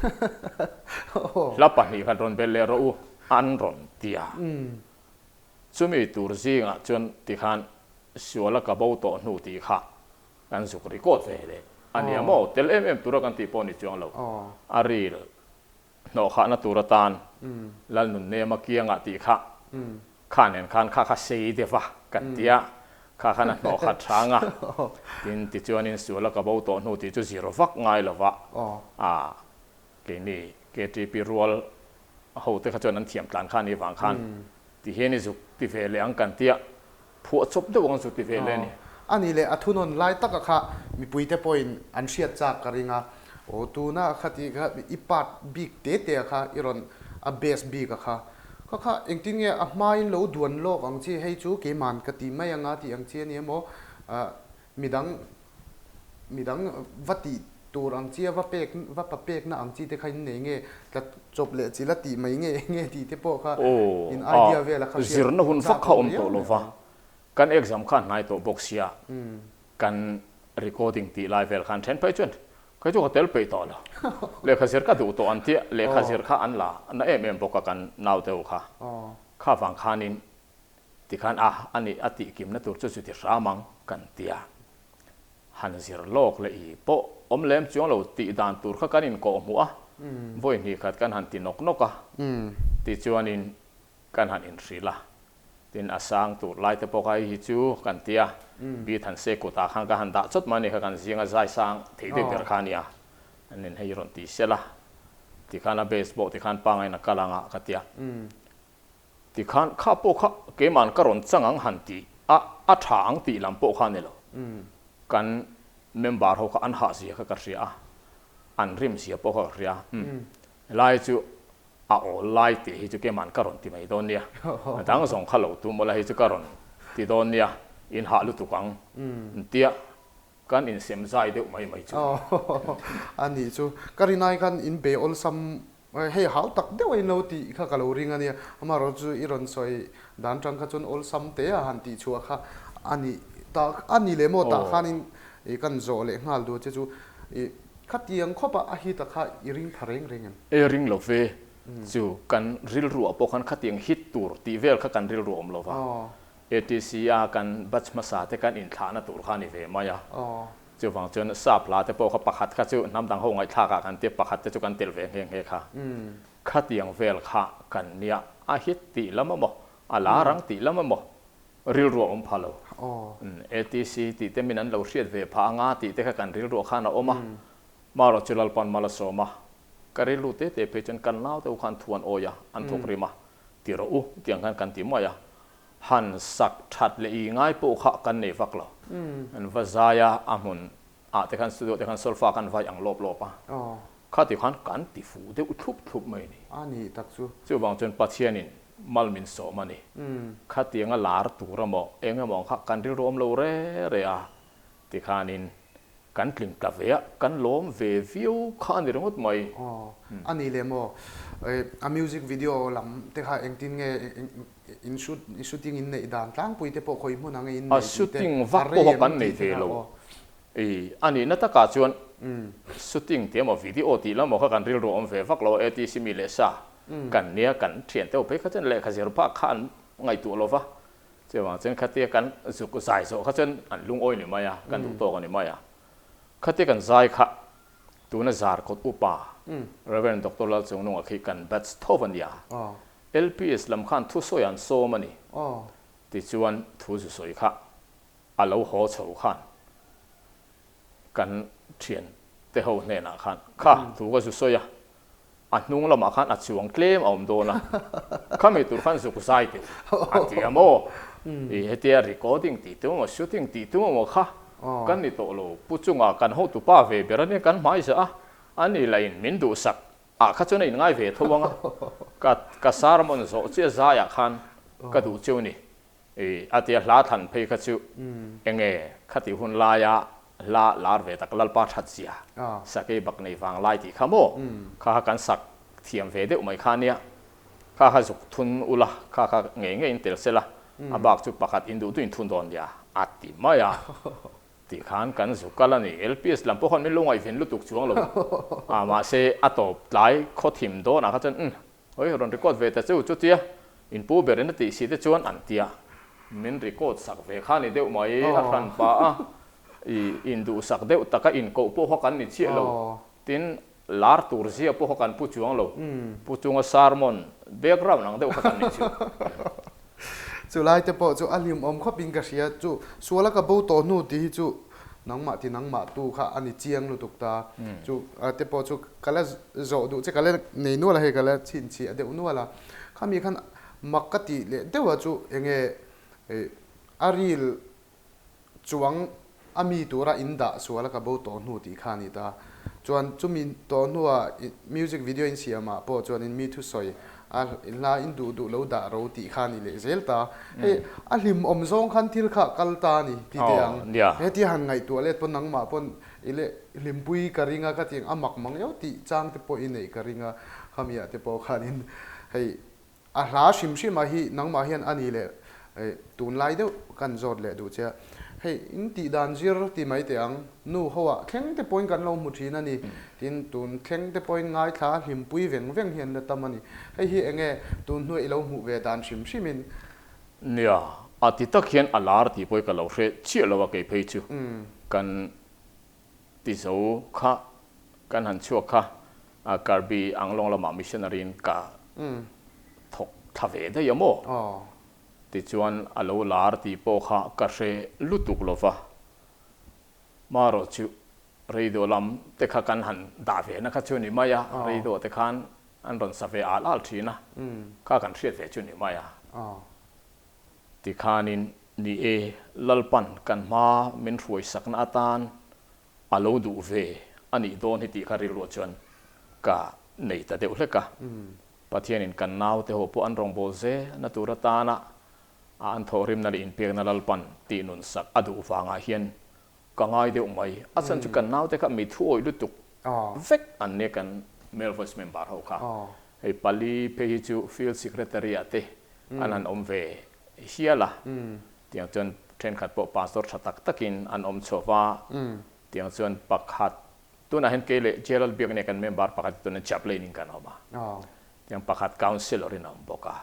Hla pahnih khan rawn belh leh rawh u an rawn ti a. Chumi tur zingah chuan tikhan suala ka bo tawh hnu tih kha Kan zuk record ve leh a nia maw? Tel em em tura kan tih pawh ni chuang lo. A ril hnawhkhahna tur atan Lalnunnem a kiangah tih kha kha nen khan kha kha sei deuh a kan ti a, kha khan a hnawhkhat hrang a. Tin, tichuanin suala ka bo tawh hnu tih chu zir vak ngai lo va, a keini KTP rual ho te kha chuan an thiam tlan kha a nih vang khan ti hian i zuk ti ve leh ang kan tia. Phuah chawp deuh ang chu ti ve le ni. A nih leh a thunawn lai taka kha mipuite pawhin an hriat chak ka ring a, aw tuna kha tih kha i part bik te te a kha i rawn a base bik a kha kha kha engtin nge a hmain lo duan lawk ang chi hei chu keiman ka ti mai anga tih ang chi a ni emaw midang Midang va tih tur ang chi a va pek va pa pekna ang chi te kha in nei nge tla chawp leh chi la tih mai nge nge tih te pawh kha in idea vel a kha hriat Zirna hun vak kha awm tawh lo va, kan exam kha a hnai tawh bawk sia, kan recording tih lai vel khan then phei chuan kei chu ka tel peih tawh lo, lehkha zir ka duh tawh an tia, lehkha zir kha an la na em em bawk a kan naute ho kha, kha vang khanin Tikhan a, a nih a tih kimna tur chu chuti hram ang kan ti a. Han zir lawk leh i pawh awm lem chuang lo tih dan tur kha kan inkawh hmuh a. Vawi hnih khat kan han ti nawk nawk a, tichuanin kan han inhrilh a. Tin, a sang tur lai te pawh kha hei hi chu kan ti a, Bi Thanse kutah khan ka han dah chawt mai a ni kha kan zinga zai sang thei deuh ber kha a nia. Anin hei rawn ti sel a, tikhan a base pawh tikhan pangain a kal ang a ka ti a. Tikhan kha pawh kha keima'n ka rawn chang ang han tih a, a tha ang tih lam pawh kha a ni lo. Kan member ho kha an hah zia kha ka hria a, an rim zia pawh kha ka hria a. Helai chu a awl lai tih hi chu keima'n ka rawn ti mai dawn nia. A dang zawng kha lo tum ula hei chu ka rawn ti dawn nia, in hah lutuk ang tia Kan insem zai deuh mai mai chu. A nih chu. Ka rinai khan in be awlsam hei hau tak deuh a in lo tih kha ka lo ring a nia. Amaherawh chu i rawn sawi dan tang kha chuan awlsam te a han tih chhuah kha a nih tak a ni leh maw tah khanin i kan zawh leh nghal duh che chu i khatiang khawp a a hit a kha i ring pha reng reng em? E ring lo ve. Chu kan rilruah pawh khan khatiang hit tur tih vel kha kan rilru awm lo va. ATC a kan batch hmasa te kan inthlahna tur kha a ni ve mai a. Chuvang chuan sap hla te pawh kha pakhat kha chu hnam dang ho ngaihthlak ah kan tia pakhat te chu kan tel ve nghe nghe kha. Khatiang vel kha kan nia a hit tih lam emaw, a lar ang tih lam emaw rilru a awm pha lo. ATC tih te min an lo hriat ve phah anga tih te kha kan rilruah khan a awm a. Marawh chu Lalpan mal a sawm a, ka rilru te te phei chuan kan naute ho khan thu an awi a, an thawk rim a, ti rawh u tiang khan kan ti mai a. Han sak that leh i ngai pawh kha kan nei vak lo. An va zai a, a hmun ah te khan studio te khan solfa khan vai ang lawp lawp a. Kha ti khan kan ti fuh deuh thlup thlup mai a ni. A ni tak chu. Chuvang chuan Pathianin mal min sawm a ni. Khatianga lar tur emaw eng emaw ang kha kan rilru awm lo re re a. Tikhanin kan tling ta ve a, kan lawm ve viau kha a ni ringawt mai. Aw, a ni leh maw? A music video lam te kha engtin nge in shoot, shooting in neih dan tlangpui te pawh khawi hmun ang e in neih tih te, a rei em tih te kha aw. I, a nihna takah chuan shooting tih emaw video tih lam emaw kha kan rilru awm ve vak lo a, ATC mi leh sa kan nia, kan thiante ho phei kha chuan lehkha zir phak kha an ngaihtuah lo va, Chuvang chuan khatia kan zuk zai zawh kha chuan an lungawi ni mai a, kan duh tawk a ni mai a. Khatia kan zai kha tuna Zarkawt upa Rev. Doctor Lalchungnunga khi kan batch tho a nia. LPS lam khan thusawi an sawm a ni. Tichuan thu zu sawi kha a lo haw chho khan kan thian te ho hnenah khan kha thu ka zu sawi a, a hnung lamah khan a chuang tlem a awm dawn a, khami tur khan zuk zai teh a ti a maw? I hetia recording tih tum emaw shooting tih tum emaw kha kan ni tawh lo, pu chunga kan hotu pa ve ber ania kan hmai zah a, ani lah in min duhsak ah kha chuan a inngai ve tho ang a, ka ka sermon zawh chiah zaiah khan ka duh cheu ni. I a tia hla thlan phei kha chu enge khati hun laia hla lar ve tak Lalpa that zia sakei bak nei vang lai tih kha maw kha kha kan sak thiam ve deuh mai kha nia kha kha zuk thun ula kha kha ngei ngei in tel sela a bak chu pakhat in duh duh in thun dawn nia a ti mai a tih khan kan zuk kal a ni. LPS lam pawh khan min lo ngaihven lutuk chuang lo a mahse a tawp tlai khaw thim dawnah kha chuan umm Oi rawn record ve ta chu chutia in pu ber in a tih si te chuan an tia. Min record sak ve kha ni deuh mai a hran pa a, i induhsak deuh taka inkoh pawh kha kan ni chiah lo, tin lar tur zia pawh kha kan pu chuang lo, pu chunga sermon background ang deuh kha kan ni chu. Chu lai te pawh chu a hlimawm khawp in ka hria, chu suala ka bo tawh hnu tih hi chu nangmah ti nangmah tu kha a ni chiang lutuk ta, chu te pawh chu ka la zawh duh che ka la nei nual a hei ka la chhinchhiah deuh nual a, khami khan mak ka tih leh deuh a chu enge a ril chuang a mi tura in dah sual a ka bo tawh hnu tih kha a ni ta. Chuan chumi tawh hnua music video in siam ah pawh chuan in mi thusawi a hla in duh duh lo dah ro tih kha a ni leh zel ta. Hei a hlimawm zawng khan thil kha kal ta a ni ti teh ang. Hetia han ngaihtuah let pawn nangmah pawn i leh hlimpui ka ring a ka ti ang a mak mang eo tih chang te pawh i neih ka ring a khami ah te pawh khanin hei A hla hrim hrim ah hi nangmah hian a ni leh tunlai deuh kan zawt leh duh che a, hei in tih dan zir ti mai teh ang, nu ho ah thleng te pawhin kan lo hmu thin a ni, tin tun thleng te pawhin ngaithla hlimpui veng veng hian la tam a ni, hei hi enge tun hnuai i lo hmuh ve dan hrim hrim in. Nia, a ti tak hian a lar tih pawh hi ka lo hre chiah lo a kei phei chu kan ti zo kha kan han chhuak kha. Karbi Anglong lamah missionary in ka thawk thla ve daih a maw? Tichuan a lo lar tih pawh kha ka hre lutuk lo va. Marawh chu radio lam te kha kan han dah ve na kha chu ni mai a, radio te khan an rawn sa ve al al thin a, kha kan hriat ve chu ni mai a. Tikhanin ni e, Lalpan kan hma min hruaisakna atan a lo duh ve a nih dawn hi tih kha rilruah chuan ka nei ta deuh hlek a. Pathianin kan naute ho pawh an rawngbâwl zelna tur atana a an thawhrimna leh inpekna Lalpan tih nun sak a duh vangah hian ka ngai deuh mai. A chhan chu kan naute kha mi thuawih lutuk vek an nia kan Male Voice member ho kha. Hei pali phei hi chu Field Secretary ah te an han awm ve hial a. Tiang chuan thenkhat pawh pastor tha tak takin an awm chhuah va, tiang chuan pakhat tunah hian kei leh Jalal Biak nia kan member pakhat hi tunah chaplain in kan awm a, tiang pakhat councillor in a awm bawk a,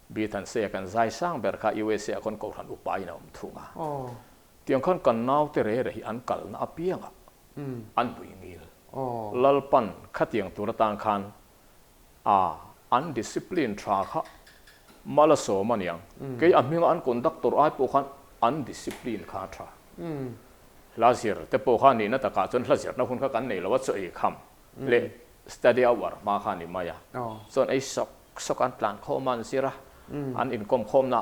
Bi Thanseia kan zai sang ber kha USA ah khawn Kohhran upa in a awm thung a, tiang khan kan naute re re hi an kalna apiangah an hmui ngil. Lalpan khatiang tur atan khan A, an discipline tha kha mal a sawm a niang. Kei a hminga an conductor ai pawh khan an discipline kha a tha. Hla zir te pawh kha nihna takah chuan hla zirna hun kha kan nei lo a, chaw ei kham leh study hour hma kha a ni mai a. Chuan ei sawk sawk an tlan khawm a, an zir a, an inkawm khawmna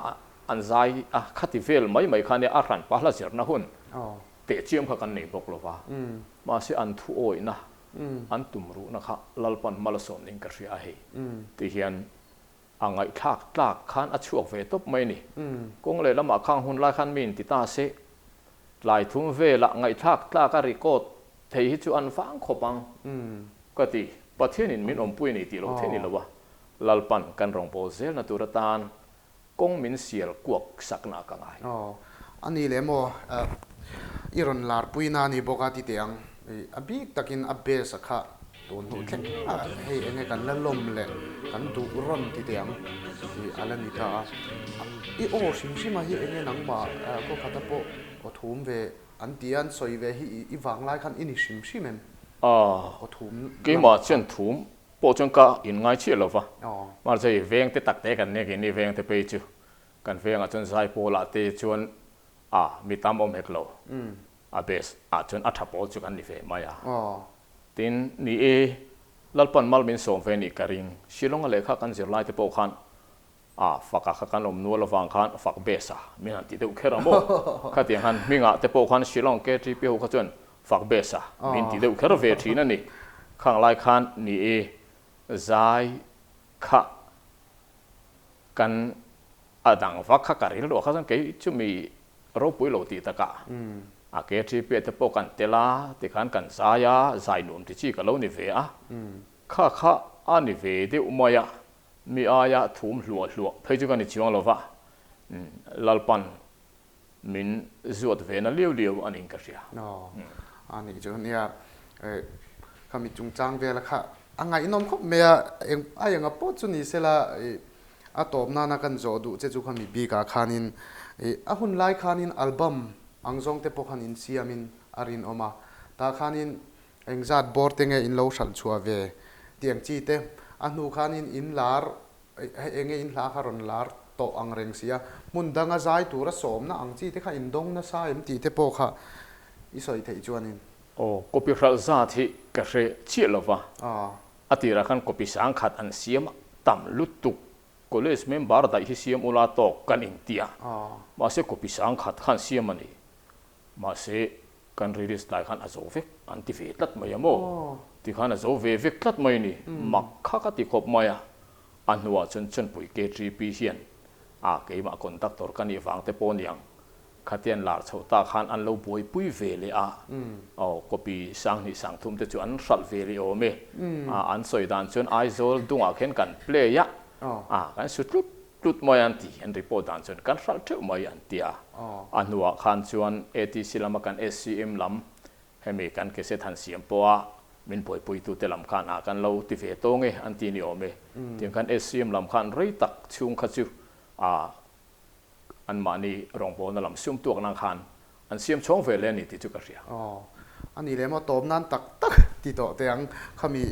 an zai a, khati vel mai mai kha nia a hranpa hla zirna hun tehchiam kha kan nei bawk lo va. Mahse an thuawihna An tum ruhna kha Lalpan hma la sawm ning ka hria a hei ti hian a ngaihthlak tlak khan a chhuak ve tawp mai a ni. Kawng leh lamah khang hun lai khan mi in ti ta se, tlai thum velah ngaihthlak tlak a record thei hi chu an vang khawp ang ka ti. Pathianin min awmpui a ni tih loh theih ni lo a, Lalpan kan rawngbâwl zelna tur atan kawng min sial kuak sakna ka ngai. Aw, a ni leh maw? I rawn larpuina a ni bawk a ti teh ang. A bik takin a base a kha tun hnuh thleng a, hei enge kan la lawm leh kan duh rawn ti teh ang tih a la ni ta a. I aw hrim hrim a hi enge nangmah khaw khata pawh aw thum ve an ti a, an sawi ve hi i vanglai khan i ni hrim hrim em? Aw thum lam. Keimah chuan thum Pawh chuan ka in ngai chiah lo va, mahse i veng te tak te kan nia keini veng te phei chu kan vengah chuan zai pawlah te chuan a mi tam awm hek lo, a base ah chuan a tha pawl chu kan ni ve mai a. Tin, ni e, Lalpan mal min sawm ve nih ka ring, Shillong a lehkha kan zir lai te pawh khan a fak ah kha kan awm nual avang khan fak base a min han ti deuh kher a maw? Khatiang han hmingah te pawh khan Shillong KTP ho kha chuan fak base a min ti deuh kher ve thin a ni. Khang lai khan ni e zai kha kan a dang vak kha ka ril ruah kha chuan kei chu mi ropui lo tih takah a KTP te pawh kan tel a tikhan kan zai a, zai nuam ti chi ka lo ni ve a, kha kha a ni ve deuh mai a. Mi aia thum hluah hluah phei chu ka ni chuang lo va, Lalpan min zuat ve na liau liau a niin ka hria. Aw, a nih chu nia, khami chungchang vela kha a ngaihnawm khawp mai a, eng a enga pawh chu ni sela a tawp nana kan zawh duh che chu khami bikah khanin a hun lai khanin album ang zawng te pawh khan insiamin a rinawm a, tah khanin Engzat bawr te nge in lo hralh chhuah ve tiang chi te a hnu khan in in lar hei enge in hla kha rawn lar tawh ang reng si a, hmun danga zai tura sawmna ang chi te kha in dawng nasa em tih te pawh kha i sawi theih chuanin. Aw, copy hralh zat hi ka hre chiah lo va, a tirah khan copy sangkhat an siam tam lutuk, college member daih hi siam ula tawk kan intia, mahse copy sangkhat khan siam a ni, Mahse, kan release lai khan a zo vek an ti ve tlat mai a maw? Ti khan a zo ve vek tlat mai a ni. Mak kha ka ti khawp mai a. A hnuah chuan Chawnpui KTP hian a keimah conductor ka nih vang te pawh niang khatian lar chhoh ta khan an lo buaipui ve leh a. Aw, copy sanghnih sangthum te chu an hralh ve leh awm e. An sawi dan chuan Aizawl dungah khian kan play a, kan su tlut Tlut mai an ti, an report dan chuan kan hralh theuh mai an ti a. A hnuah khan chuan ATC lama kan SCM lam hemi kan cassette han siam pawha min buaipuitute lam khan ah kan lo ti ve tawng e an ti ni awm e. Tiang khan SCM lam khan rei tak chhung kha chu ah anmahni rawngbawlna lam sum tuak nan khan an siam chhawng ve le a ni tih chu ka hria. Aw. A nih leh maw tawp nan tak tak ti tawh teh ang. Khami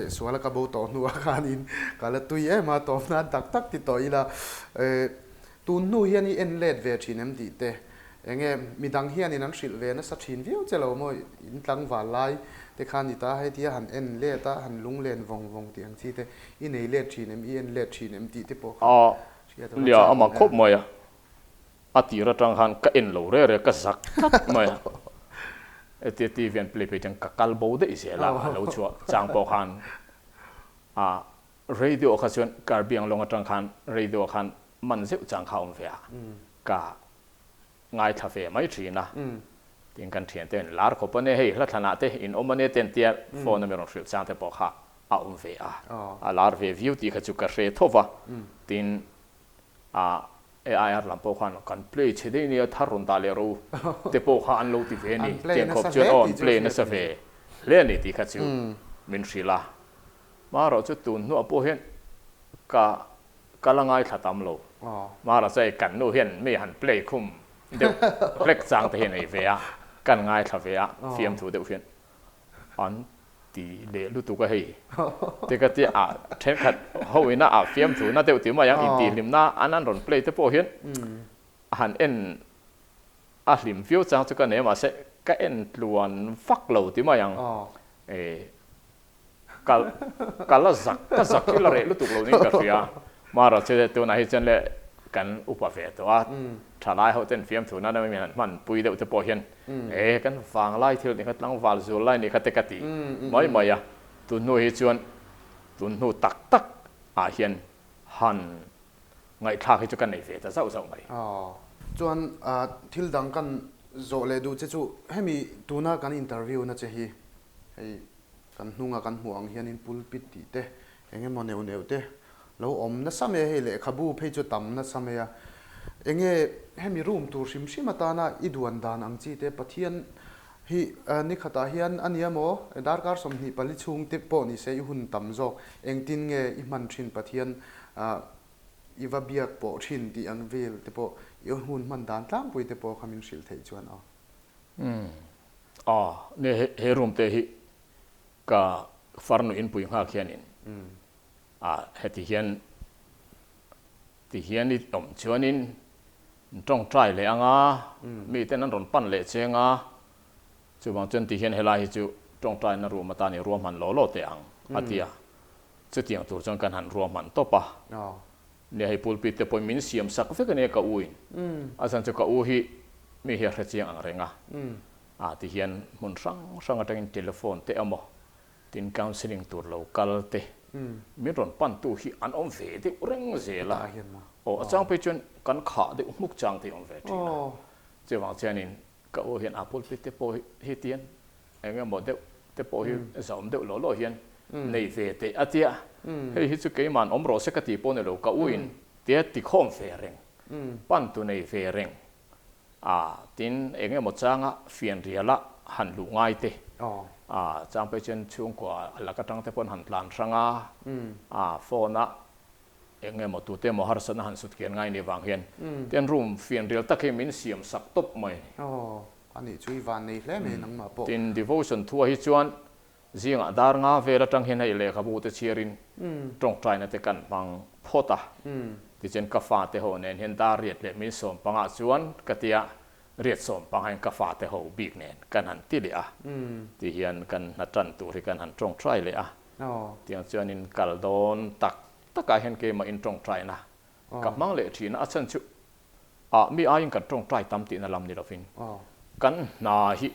suala ka bo tawh hnuah khanin ka la tui em a, tawp nan tak tak ti tawh ila. Tun hnu hian i en let ve thin em tih te, enge midang hianin an hrilh ve nasa thin viau che lo maw in tlangval lai te khan i ta hetia han en let a, han lunglen vawng vawng tih ang chi te i nei let thin em, i en let thin em tih te pawh kha hriat a va Nia chak a awm mak em. khawp mai a, a tir atang khan ka en lo re re, ka zak tlat mai a, hetia TV an play phei chuan ka kal bo daih zel a, a lo chhuah chang pawh khan a Radio kha chuan Karbi Anglong atang khan radio khan man zeuh chang kha a awm ve a, ka ngaithla ve mai thin a, tin kan thian te in lar khawp a nia hei hla thlanah te in awm a nia te an tia phone a mi rawn hrilh chang te pawh kha a awm ve a, a lar ve viau tih kha chu ka hre tho va, tin a AIR lam pawh khan kan play chhe daih nia thar rawn dah leh rawh u te pawh kha an lo ti ve a ni, tiang khawp chuan aw an play nasa ve hle a ni tih kha chu min hrilh a. Marawh chu tun hnuah pawh hian ka ka la ngaithla tam lo. Marawh chu hei kan nu hian mi han play khum deuh hlek chang te hian ei ve a, kan ngaithla ve a, fiamthu deuh hian an ti leh lutuk a hei. Ti ka tia ah thenkhat ho ina ah fiamthu na deuh ti mai ang intihhlimna an an rawn play te pawh hian a han en a hlim viau chang chu ka nei a mahse ka en tluan vak lo ti mai ang. Kal kal a zak ka zak hi la reh lutuk lo niin ka hria. Marawh chu tunah hi chuan le kan upa ve tawh a, thalai ho ten fiamthu nana min han hman pui deuh te pawh hian e kan vanglai thil nih kha tlangval zul lai nih kha te ka ti mai mai a. Tun hnu hi chuan tun hnu tak tak ah hian han ngaihthlak hi chu ka nei ve ta zauh zauh mai. Aw. Chuan thil dang kan zawh leh duh che chu hemi tuna kan interview na che hi hei Kan hnunga kan hmuh ang hianin pulpit tih te, eng emaw neuh neuh te lo awm nasa mai a, hei lehkhabu phei chu tam nasa mai a. Enge hemi room tur hrim hrim atana i duan dan ang chi te Pathian hi ni khatah hian a nia maw, darkar 24 chhung te pawh ni se i hun tam zawk, engtin nge i hman thin Pathian i va biak pawh thin tih ang vel te pawh i hun hman dan tlangpui te pawh kha min hrilh theih chuan aw. Umm. Aw, ne he room te hi ka farnu inpui nghak hianin a heti hian ti hian i awm chuanin tawngtai leh anga miten an rawn pan leh cheng a, chuvang chuan ti hian helai hi chu tawngtaina room atan i ruahman law law teh ang a ti a, chutiang tur chuan kan han ruahman tawp a. Nia hei pulpit te pawhin min siam sak vek a nia ka u in. A chhan chu ka u hi mi hi a hre chiang ang reng a. A ti hian hmun hrang hrang atangin telephone te emaw tin counselling tur lo kal te min rawn pan tu hi an awm ve deuh reng zel a. Aw a chang phei chuan kan khah deuh hmuk chang te hi awm ve thin a. Chuvang chuanin ka u hian a pulpit te pawh hi tian Eng emaw deuh te pawh hi zahawm deuh law law hian nei ve teh a tia, hei hi chu keima'n awm rawh se ka tih pawh ni lo, ka uin tia tikhawm ve reng, pan tu nei ve reng a, tin eng emaw changa fianriala han luh ngai te, a chang phei chuan chhungkua a lak atang te pawh an han tlan hrang a, a phone a eng emaw tute emaw harsatna han sut kian ngai ni vang hian tin room fianrial tak hi min siam sak tawp mai a ni. A nih chu i van nei hle mai nangmah pawh. Tin, devotion thua hi chuan zingah dar nga vel atang hian hei lehkhabu te chhiarin tawngtaina te kan hmang phawt a. Tichuan ka fate ho nen hian dar riat leh min sawm pangah chuan ka tia riat sawm pangah hian ka fate ho bik nen kan han ti leh a. Ti hian kan hna tan tur hi kan han tawngtai leh a. Tiang chuanin kal dawn tak takah hian keimah in tawngtaina ka hmang leh thin a, a chhan chu Ah, mi aiin kan tawngtai tam tihna lam ni lovin kan hna hi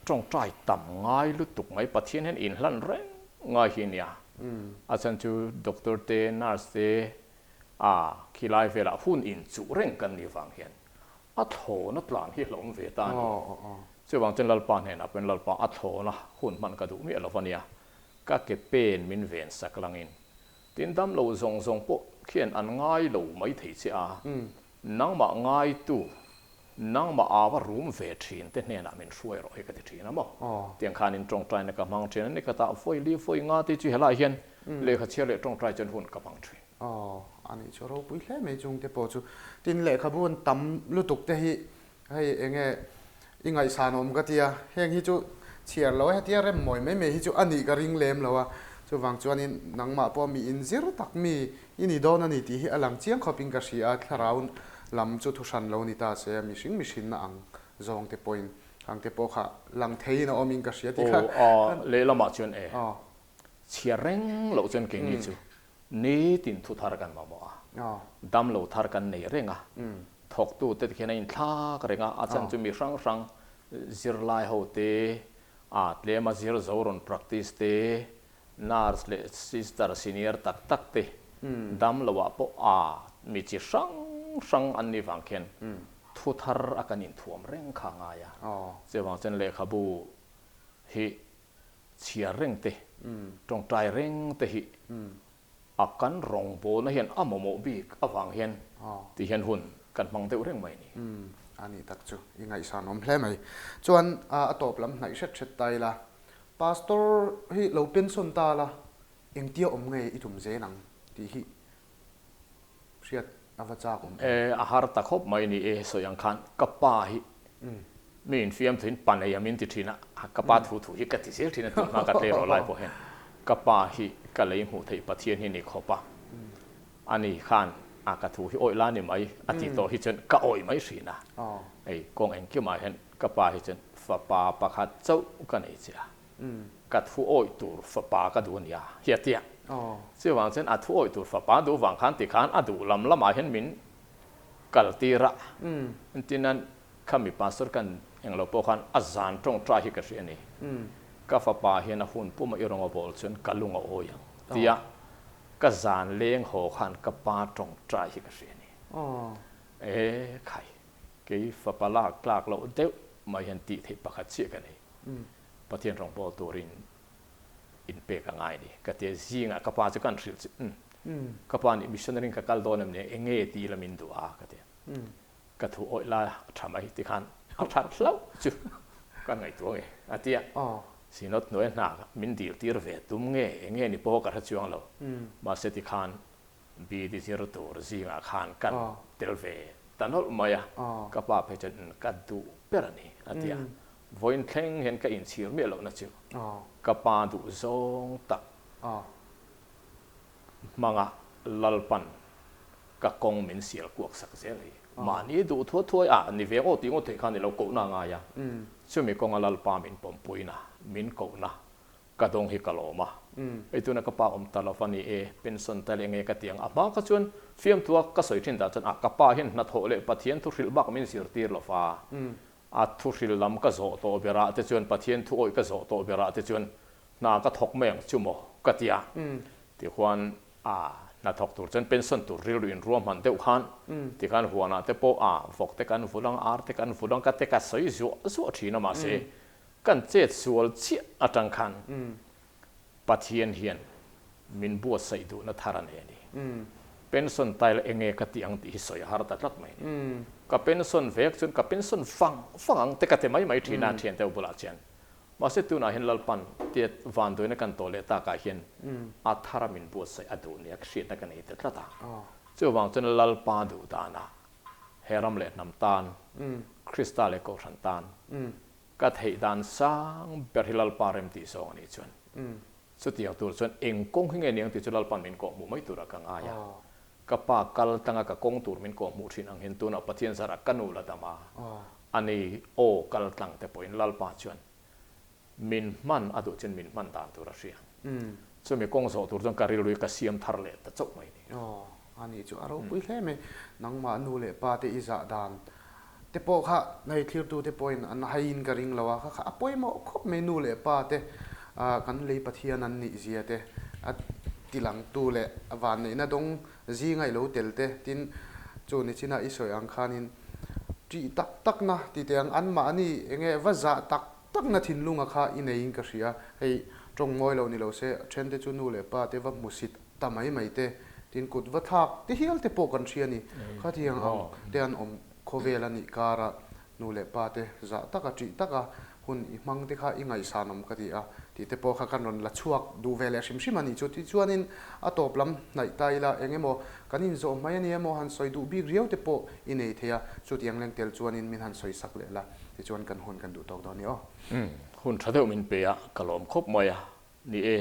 tawngtai tam ngai lutuk mai, Pathian hian inhlan reng ngai hi nia. A chhan chu doctor te, nurse te, ah, khilai velah hun inchuh reng kan nih vang hian a thlawna tlan hi hlawm ve ta a ni. Chuvang chuan Lalpa hnenah pawhin Lalpa a thlawna hun hman ka duh miah lo va nia, ka ke pen min ven sak langin Tin dam lo zawng zawng pawh khian an ngai lo mai thei che a, nangmah ngaitu, nangmah ava rum ve thin te hnenah min hruai rawh hi ka ti thin a maw? Tiang khanin tawngtaina ka hmang thin a, ni khatah vawi li vawi nga te chu helaiah hian lehkha chhiar leh tawngtai chuan hun ka hmang thin. Aw, a nih chu ropui hle mai chung te pawh chu. Tin lehkhabu an tam lutuk te hi hei enge. I ngaihsan awm ka tia, heng hi chu chhiar lo a, hetia rem mawi mai mai hi chu a nih ka ring lem lo a, chuvang chuanin nangmah pawh mi inzir tak mi i ni dawn a ni tih hi a lang chiang khawpin ka hria a, thlarau lam chu thu hran lo ni ta se, mihring mihrinna ang zawng te pawhin ang te pawh kha lang theiin a awmin ka hria tih kha. Aw, lehlamah chuan e, chhiar reng loh chuan keini chu Nitin thu thar kan mamawh a, damlo thar kan nei reng a, thawktute khian a inthlak reng a, a chhan chu mi hrang hrang zirlai ho te, a tlema zir zo rawn practice te, nurse leh sister senior tak tak te, damlo ah pawh a mi chi hrang hrang an nih vang khian thu thar a kan inthuam reng kha a ngai a. Chuvang chuan lehkhabu hi chhiar reng te, tawngtai reng te hi a kan rawngbawlna hian a mamawh bik avang hian ti hian hun kan hmang deuh reng mai a ni. A nih tak chu i ngaihsan awm hle mai. Chuan a tawp lam hnaih hret hret ta ila, Pastor hi lo pension ta la, engtia awm nge i tum zel ang tih hi hriat a va chak awm em? A har ta khawp mai ni e, sawi ang khan ka pa hi mi infiam thuin pa nei a min ti thin a, ka pa thu thu hi ka ti zel thin a tih hma ka tleirawl lai pawh hian ka pa hi ka lei hmuh theih Pathian hi ni khawp a, ani khan a ka thu hi awih la ni mai a ti tawh hi chuan ka awih mai hrin a, hei kawng engkimah hian ka pa hi chuan fapa pakhat chauh ka nei che a. Ka thu awih tur fapa ka duh a nia, hi a ti a. Chuvang chuan a thu awih tur fapa duh vang khan tikhan a duh lam lamah hian min kal tir a. Engtin khami pastor kan englo pawh khan a zan tawngtai hi ka hria a ni. Ka fapa hian a hun puma i rawn a bawl chuan ka lung a awi ang tia ka zan leng haw khan ka pa tawngtai hi ka hria a ni. E khai, kei fapa lak tlak loh deuh mai hian tih theih pakhat chiah ka nei. Pathian rawngbâwl turin inpek a ngai a ni. Ka tia zingah ka pa chu kan hrilh chu, Umm, ka pa nih missionary in ka kal dawn em ni, eng nge ti ila min duh a? ka ti a. Ka thu awih la a tha mai ti khan a that hlauh chu kan ngaihtuah nge a ti a. Synod hnuaia hna min dil tir ve tum nge eng nge ni pawh ka hre chuang lo. Mahse ti khan BD zir tur zingah khan kan tel ve ta nawlh mai a, ka pa phei chuan ka duh ber a ni a ti a. Vawiin thleng hian ka inchhir miah lohna chu ka pa duh zawng tak hmanga Lalpan ka kawng min sial kuak sak zel hi. Mahni duh thuai thuai a ni ve ngawt tih ngawt theih kha ni lo kohna a ngai a, chumi kawnga Lalpa min pawmpuina, min kohna Ka dawng hi ka lawm a, hei tuna ka pa awm ta lova ni e, pension ta leh nge ka ti ang. A hma kha chuan fiamthua ka sawi thin dah chuan a ka pa hian hnathawh leh Pathian thu hrilh bak min zirtir lova, a thu hrilh lam ka zawh tawh berah te chuan Pathian thu awih ka zawh tawh berah te chuan hna ka thawk mai ang chu maw ka ti a. Tichuan a hnathawk tur chuan pension tur rilru in ruahman deuh khan tikhan huanah te pawh a vawk te kan vulh ang, ar te kan vulh ang ka te ka sawi zuah zuah thin a mahse Kan chet sual chiah atang khan Pathian hian min buatsaih duhna thar a nei a ni. Pension tail enge ka tih ang tih hi sawi a har ta tlat mai a ni. Ka pension vek chuan ka pension fang fang ang te ka ti mai mai thin a thiante ho bulah chuan. Mahse tunah hian Lalpan tiat vanduaina kan tawh leh takah hian a thara min buatsaih a duh nia hriatna ka nei ta tlat a. Chuvang chuan Lalpa duh danah he ram leh hnam tan, Krista leh Kohhran tan Ka theih dan sang ber hi Lalpa rem tih zawng a nih chuan chutiang tur chuan eng kawng hi nge ni ang tih chu Lalpa'n min kawhhmuh mai turah ka ngai a. Ka pa kal tanga ka kawng tur min kawhhmuh thin ang hian tunah Pathian zarah ka nu la dam a, ani aw kal tlang te pawhin Lalpa chuan min hman a duh chuan min hman dan tur a hria. Chumi kawng zawh tur chuan ka rilru hi ka siam thar leh ta chauh mai a ni. Aw, ani chu a ropui hle mai. Nangmah nu leh pa te i zah dan te pawh kha hei thlirtu te pawhin an haiin ka ring lo a, kha kha a pawimawh khawp mai nu leh pa te kan lei Pathian an nih zia te a tilangtu leh a vanneihna dawng zinga i lo tel te tin chu nichina i sawi ang khanin tih tak takna ti teh ang anmahni enge va zah tak takna thinlunga kha i neiin ka hria hei tawng mawi lo ni lo se then te chu nu leh pa te va hmusit ta mai mai te tin kut va thlak te hial te pawh kan hria a ni. Khatiang ang te an awm khawvel a nih kara nu leh pa te zah taka ṭih taka hun i hmang te kha i ngaihsan awm ka ti a tih te pawh kha kan rawn la chhuak duh ve leh hrim hrim a nih chu. Tichuanin a tawp lam hnaih ta ila eng emaw kan inzawh mai a ni emaw han sawi duh bik riau te pawh i nei thei a, chutiang leng tel chuanin min han sawi sak leh la, tichuan kan hun kan duh tawk dawn a ni aw. Umm, hun tha deuh min pe a, ka lawm khawp mai a, ni e,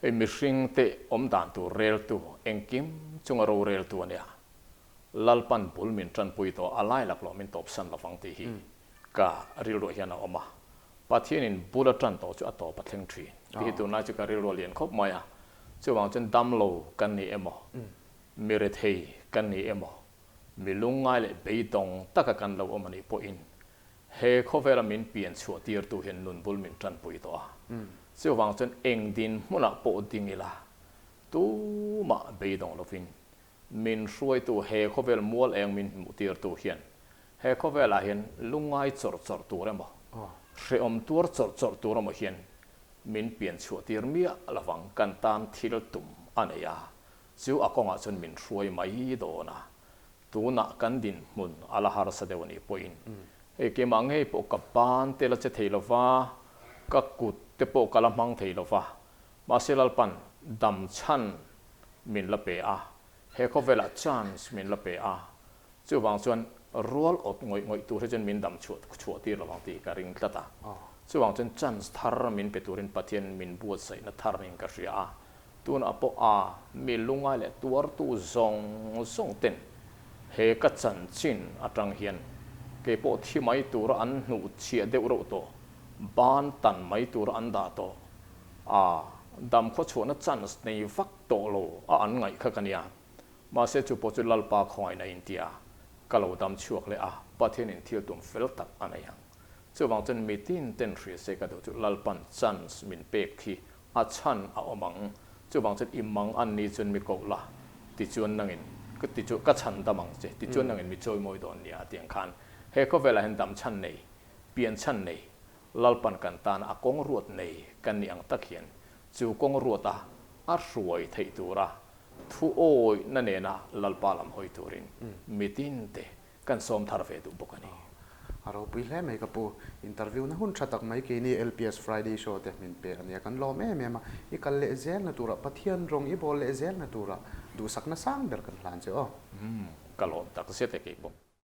hei mihring te awm dan tur reltu, engkim chunga roreltu a nia, Lalpan bul min tanpui tawh a lai lak lo min tawpsan lovang tih hi ka rilruah hian a awm a, Pathianin bul a tan tawh chu a tawp a thleng thin tih hi tunlai chu ka rilruah lian khawp mai a, chuvang chuan damlo kan ni emaw, mi rethei kan ni emaw, mi lungngai leh beidawng taka kan lo awm a nih pawhin he khawvela min pian chhuah tirtu hian nun bul min tanpui tawh a, chuvang chuan eng dinhmunah pawh ding ila tumah beidawng lovin Min hruaitu he khawvel mual eng min hmuh tirtu hian he khawvelah hian lungngai chawrh chawrh tur emaw, hrehawm tuar chawrh chawrh tur emaw hian min pian chhuah tir miah lovang kan tan thil tum a nei a, chu a kawngah chuan min hruai mai dawn a, tunah kan dinhmun a la harsa deuh a nih pawhin hei keimah ngei pawh ka ban te la che thei lova, ka kut te pawh ka la hmang thei lova, Mahse Lalpan dam chhan min la pe a, he khawvelah chance min la pe a, chuvang chuan rual awt ngawih ngawih tur hi chuan min dam chhuah chhuah tir lovang tih ka ring tlat a. Chuvang chuan chance thar min pe turin Pathian min buatsaihna thar niin ka hria a, tunah pawh a mi lungai leh tuartu zawng zawng ten he ka chanchin atang hian keipawh thi mai tura an hnuhchhiah deuh reuh tawh, ban tan mai tura an dah tawh. A dam khaw chhuahna chance nei vak tawh lo a an ngaih kha ka nia. Mahse chu pawh chu Lalpa khawngaihna in tia ka lo dam chhuak leh a, Pathianin thil tum fel tak a nei ang. Chuvang chuan mitin ten hria se ka duh chu Lalpan chance min pek khi a chhan a awm ang. Chuvang chuan i mang an ni chuan mi koh la, tichuan nangin ka ti chu ka chhan dam ang che, tichuan nangin mi chawimawi dawn nia tiang khan he khawvelah hian dam chhan nei, pian chhan nei Lalpan kan tana a kawng ruat nei kan nih ang tak hian chu kawng ruata a hruai theih tura thu awihna nena Lalpa lam hawi turin mitinte kan sawm thar ve duh bawk a ni. A ropui hle mai ka pu. Interview na hun tha tak mai keini LPS Friday show te min pe a nia kan lawm em em a, i kal leh zelna turah Pathian rawng i bawl leh zelna turah duhsakna sang ber kan hlan che aw. Ka lawm tak zet e keipawh.